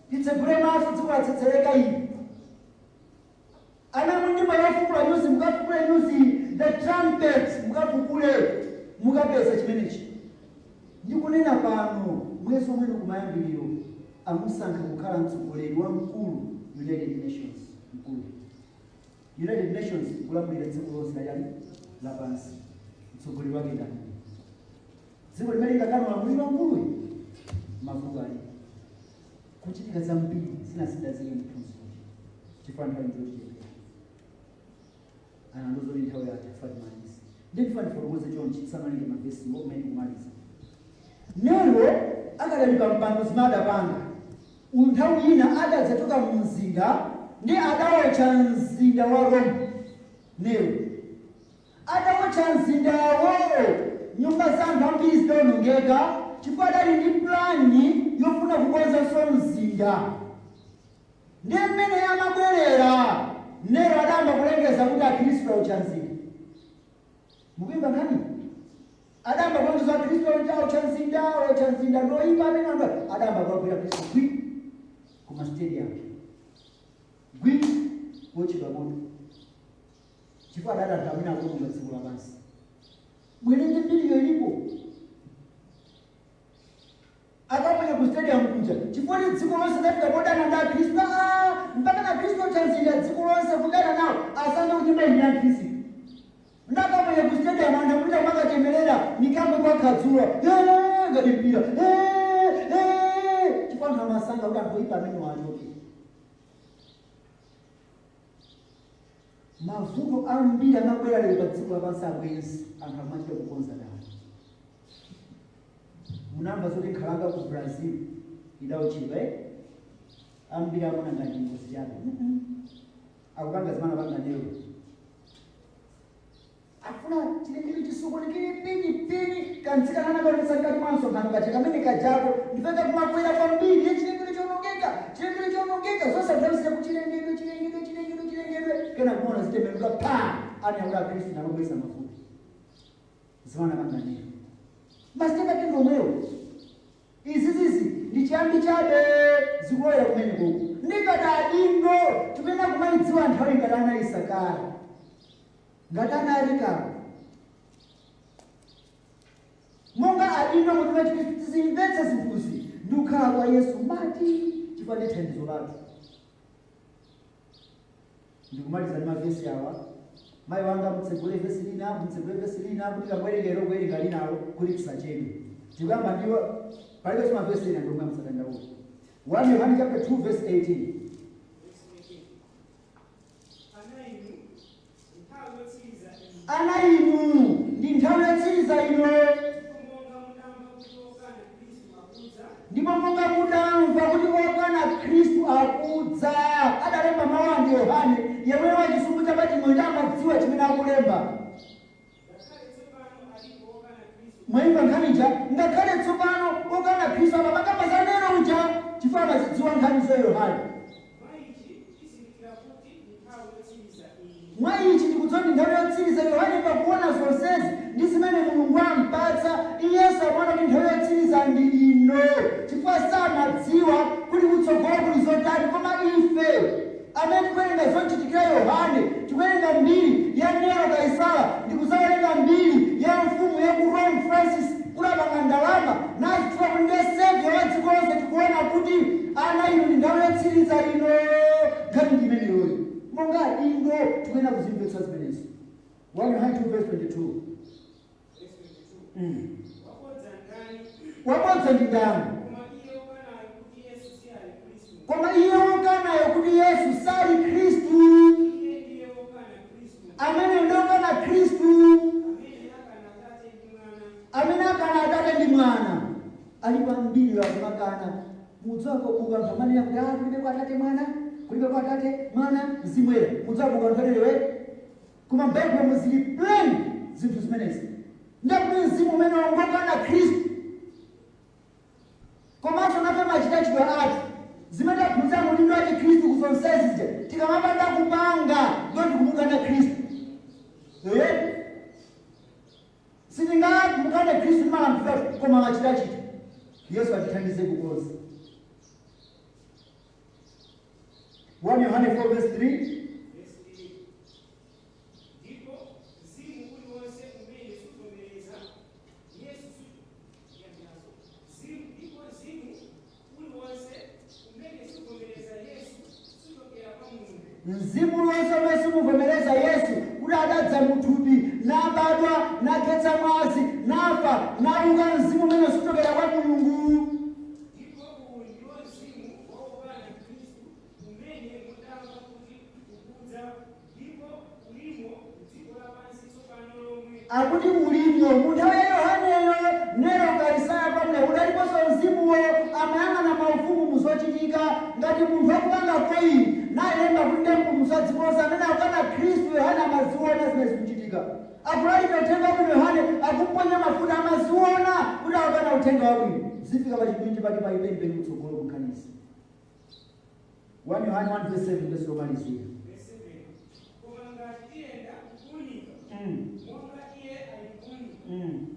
Titsegule maso, dziko latsetsereka ili. Ana mundima yofukula nyuzi, mukafukule nyuzi, the trumpet, mukafukule, mukapeza chimenechi. Ndikunena pano, mwezi omwe kumayambiriro, amusankha kukhala mtsogoleri wamkulu United Nations, mkulu. United Nations kulamulira dziko lonse la lapansi. Mtsogoleri wake ndani? Dziko limene lingakana ulamuliro wamkuluyu, mavuto ali. Kuchitika zambiri zinasidazike mphunziro. Chifukwa nthawi ndiyochepera. Ana ndozoti nthawi yathu fatimalize. Ndifuna ndifotokoze chonchi tisamalire mavesiwo kumene kumaliza. Nero akadali pa mpando zimadapanga. Nthawi ina adadzachoka mu mzinda ndi adawotcha mzinda wa Rome. Nero adawotcha mzindawo, nyumba za anthu ambiri zidawonongeka chifukwa adali ndi plani yofuna kukonzanso mzinda. Ndi mmene amabwerera Nero adayamba kulengeza kuti Akhristu awotcha mzinda. Mukuyimba nkhani? Adayamba kulengeza Akhristu awotcha mzinda, awotcha mzinda, ndoyipa amene anthu adayamba kuwagwira Khristu gwi kuma stadium. Gwi wotchedwa moto. Chifukwa adati anthu amene akuwononga dziko lapansi. Bwerenge mbiriyo ilipo. Akaponya ku stadium kuja chifukwa dziko lonse lafika podana ndi Akhristu, mpaka na Khristu otcha mzinda dziko lonse kudana nawo asange kunyumba ine ya Khristu. Ndakaponya ku stadium anthu akuti amakachemerera mikambo kwakhadzula ngati mpira chifukwa anthu amasanga kuti anthu oyipa amene wachoke. Mavuto ambiri amabwera lero pa dziko lapansi abwenzi anthu amachita kukonza dala. Munamva zoti nkhalanga ku Brazil idawotchedwa Ambiri amuna ngati ngozi chabe. Akupanga zimene apanga Nero. Afuna chilengedwe chisokonekere pini pini kamtsikana anakaonetsa mkati mwa msonkhano kaja kamene kajako ndipeka kumakwera kwambiri chilengedwe chonongeka, chilengedwe chonongeka, zonse anthu ku chilengedwe, chilengedwe, chilengedwe, chilengedwe kena kuona zitembenuka pa ani akuti Akhristu namabweza mavuto. Zimene apanga Nero. Masitepe ake ndi omwewo. Izizizi ndi chiyambi chabe zikulowera kumene koko. Ndikati adindo tipena kumayidziwa nthawi ngati ana Isakara. Ngati ana Arekabu. Monga adindo kuti machikristu tizimvetsa zinthuzi ndi kukhala kwa Yesu mati chifukwa ndi thandizo lathu. Ndikumaliza ndi mavesi awa. Mayi wanga mutsegule vesi lina, mutsegule vesi lina kuti kamwerengero kuwerenga linalo kuti tisachedwe. Tikuyamba ndiwo palibe mavesi ena ndiomwe musadandaule. 1 Yohane chapter 2 verse 18. Ana inu ndi nthawi yotsiriza ino. Ndipo monga mudamva kuti wokana Khristu akudza, adalemba mawu ndi Yohane yemwe wa chisumbu cha Patimo ndi amadziwa chimene akulemba. Mwaimva nkhani ija ngakhale tsopano okana Khristu amapakamba za Nero uja chifukwa amazidziwa nkhani za Yohane. Mwa ichi tikudziwa kuti nthawi yotsiriza. Yohane pakuona zonsezi ndi zimene Mulungu ampatsa, iyenso amaona kuti nthawi yotsiriza ndi ino, chifukwa samadziwa kuti kutsogolo kuli zotani. Koma ife amene tikuwerenga zochitikira Yohane, tikuwerenga mbiri ya Nero Kaisara, ndikuzawerenga mbiri ya mfumu ya ku Rome Francis kulapanga ndalama nachitula kuti ndiye savior wa dziko lonse, tikuona kuti ana ino ndi nthawi yotsiriza ino. Nkhani ndi imeneyoyo. Monga indo tikuyenera kuzimvetsa zimenezo. 1 Yohane 2 verse 22. Wabodza ndi ndani? Koma iye wokanayo kuti Yesu sali Khristu, amene ndokana Khristu, amene akana Atate ndi Mwana. Alipo ambiri akumakana. Mudzako buka anthu amanena kuti kulibe kwa Atate Mwana, kulibe kwa Atate Mwana Mzimu Woyera. Mudzako buka anthu aterewe, koma m'Baibulo muzili plain zinthu zimenezi. Ndakuti mzimu umene wangokana Khristu. Komanso nafe machitachidwe athu, zimene taphunzira mu udindo wa Chikhristu kuzonsezi zija, tikamapanda kupanga ndo tikumukana Khristu. Sitingamukane Khristu ndi malankhulidwe, koma machitachita. Yesu atithandize kukonza. 1 Yohane 4 verse 3. Ndipo mzimu uliwonse umene suvomereza Yesu yambirazo. Ndipo mzimu uliwonse umene suvomereza Yesu suchokera kwa Mulungu. Mzimu uliwonse umene sumuvomereza Yesu kuti adadza muthupi, nabadwa, nakhetsa mwazi, nafa, nauka, mzimu umene suchokera kwa Mulungu. Ndipo uwu ndiwo mzimu wokana Khristu umene mudamva kuti ukudza, ndipo ulimo m'dziko lapansi tsopano lomwe. Akuti ulimo mu nthawi ya Yohaneyo, Nero Kaisara pamene udaliponso mzimuwo, amayang'ana maufumu muzochitika. Ngati munthu akupanga koini nayilemba kuti ndiye mpulumutsi wa dziko lonse, amene akukana Khristu, Yohane amaziona zimene zikuchitika. Akulalika uthenga wabwino Yohane, akumponya mafuta, amaziona kuti akukana uthenga wabwino. Zifika pachipinji pake paipenipeni kutsogolo kunkhanizi. 1 Yohane 1 verse 7, verse lomalizira. Verse 7. Koma ngati tiyenda kuwunika, monga iye ali kuwunika,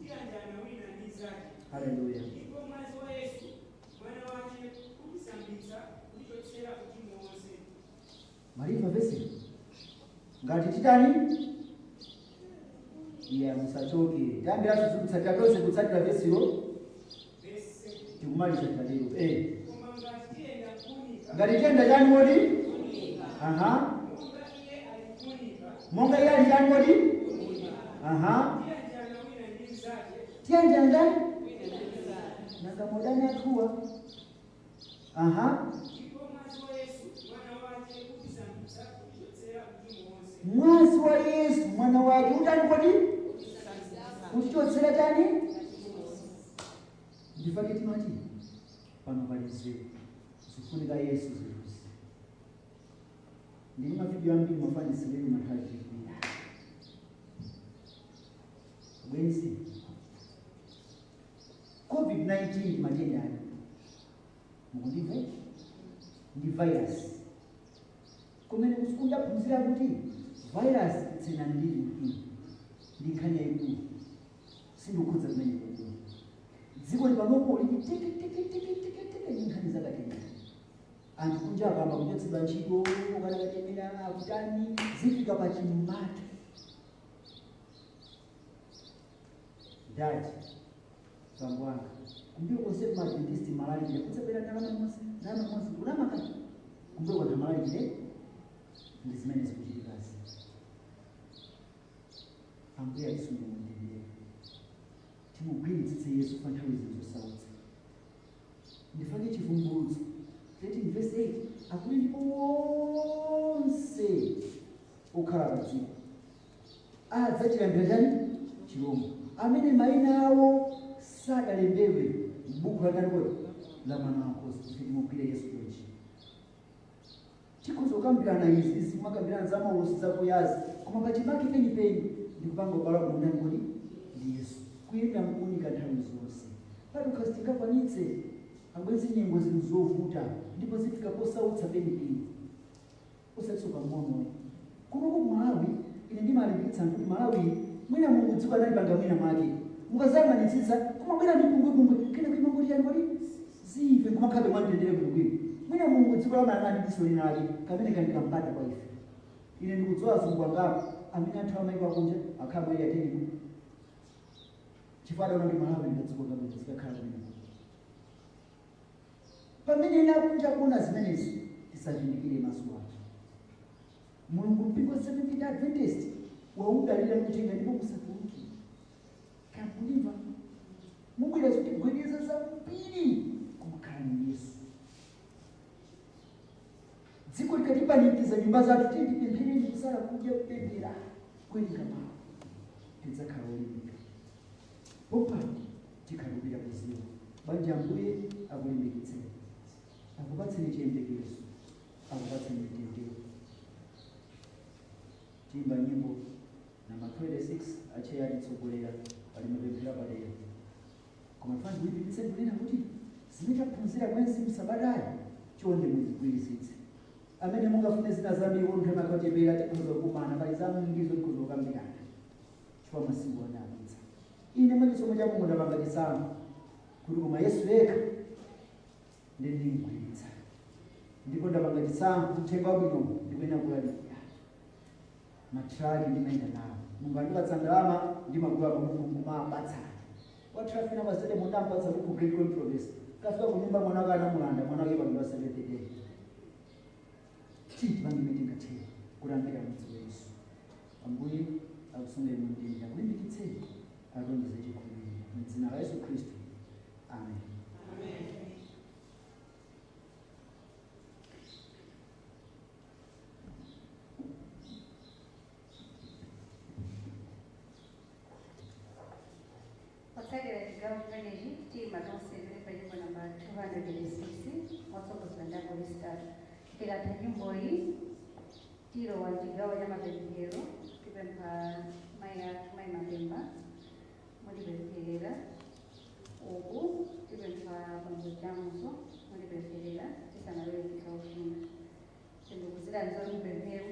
tiyanjana wina ndi mnzake. Haleluya. Ndipo mwazi wa Yesu Mwana wace utisambitsa kutichotsera uchimo wonse. Malimva vesi? Ngati titani? Iya, musachoke, tayambiranso kutsatira tonse, kutsatira vesilo. Verse 7. Tikumaliza tatero. Koma ngati tiyenda kuwunika, Ngati tiyenda chani kodi? Aha. Monga iye ali kuwunika, Monga iye ali chani kodi? Aha. Tiyanjana wina ndi mnzake. Tiyanjana ndani? Nanga modani athuwa? Aha. Ndipo mwazi wa Yesu Mwana wace utisambitsa kutichotsera uchimo wonse. Mwazi wa Yesu Mwana wake utani kodi? Kutichotsera chani? Ndifake timati pano pali nzeru, zifunika Yesu zinthuzi. Ndili mavidiyo ambiri mafanisireni mathawi tikwira bwenzi. COVID-19 matenda ali mukundimva ndi virus. Kumene kudaphunzira kuti virus it's an living thing, ndi nkhani yayikulu, sindikukhudza kumene kukulu. Dziko lipanopo lili teke teke teke teke teke ndi nkhani zakatemera. Anthu kunja akamba kuchotsedwa ntchito kana katemera akutani, zifika pa chimake. Dadi, bambo anga, kumbuyo konse kumaadventist malalikire kutsapera ndalama monse, ndalama monse kunamakati kumbuyo kwanthu amalalikire ndi zimene zikuchitikazi. Ambuye alisunge mumtendere, timugwiritsitse Yesu pa nthawi zino zosautsa. Ndifake Chivumbulutso 13 verse 8 akuti ndipo wonse okhala pa dziko adzachilandira chani? Chirombo, amene mayina awo sadalembedwe m'buku la ndani kodi? La Mwana wankhosa. Ife timugwire Yesu chonchi. Tikhoza kukambirana izi, zimakambirana za maulosi zakuyazi, koma pachimake penipeni ndikupanga ubale wabwino ndani kodi? Ndi Yesu. Kuyenda mkuunika nthawi zonse. Patokha sitingakwanitse abwenzi nyengo zinthu zovuta ndipo zifika posautsa penipeni. Usatsuka ng'ono. Kuno ku Malawi ine ndimalimbikitsa kuti Malawi mwina Mulungu dziko analipanga mwina mwake. Mukazayang'anitsitsa kumabwera ndi pungwepungwe kena kuimangoti yani kodi zife nkumakhabe mwamtendere bwinobwino. Mwina Mulungu dziko la Malawi ndi diso lina lake kamene kandi kampata kwa ife. Ine ndikudziwa azungu angapo amene anthu amayiko akunja akhala mwali ateni chifukwa adaona kuti Malawi ndi dziko labwino zikakhala kumeneko. Pamene ena akunja kuona zimenezi tisachindikire maso athu. Mulungu mpingo Seventh Day Adventist waudalira kutenga ndipo musatuluke. Kamulimva mubwera zotigwedeza zambiri kumakhala ni Yesu. Dziko likatipanikiza nyumba zathu titipemphereni kusala kudya kupemphera kuwerenga mawu tidzakhala olimbika. Pompano tikhala kupita kuziwa. Banja Ambuye akulimbikitseni, akupatseni chiyembekezo, akupatseni mtendere. Timba nyimbo namba 26 acheya atitsogolera pali mapemphero padera. Koma fani kulimbikitseni kunena kuti zimene taphunzira mwenzi msabatayi chonde muzigwirizitse. Amene mungafune zina zambiri kuti munthu akachepera tikhoza kukumana pali zambiri tikhoza kukambirana chifukwa masiku anadutsa. Ine mwachisomo cha Mulungu ndapanga chisankho kuti koma Yesu yekha ndiye ndimgwiritsa. Ndipo ndapanga chisankho uthenga wabwino ndikuyenda kulalikira. Matraki ndimayenda nawo. Mulungu andipatsa ndalama ndimagula mabuku nkumapatsana. Watrafina pasete mundampatsa buku Great Controversy. Kafika kunyumba mwana wake anamulanda mwana wake pano pa Seventh Day. Titi pamene tingathere kulambira mudzi wa Yesu. Ambuye akusungeni mumtendere, akulimbikitseni, akulonjeze chikhulupiriro. M'dzina la Yesu Khristu. Amen. Potsatira chigawo chimenechi tiyima tonse tili pa nyimbo namba 206 motsogozedwa ndi apolisi athu. Tikatha nyimboyi tilowa chigawo cha mapemphero, tipempha mayi athu mayi Mapemba mutipempherera, uku tipempha bambo Jamuso mutipempherera tisanalowe chigawo china. Tindikuzirani zoti mupemphere.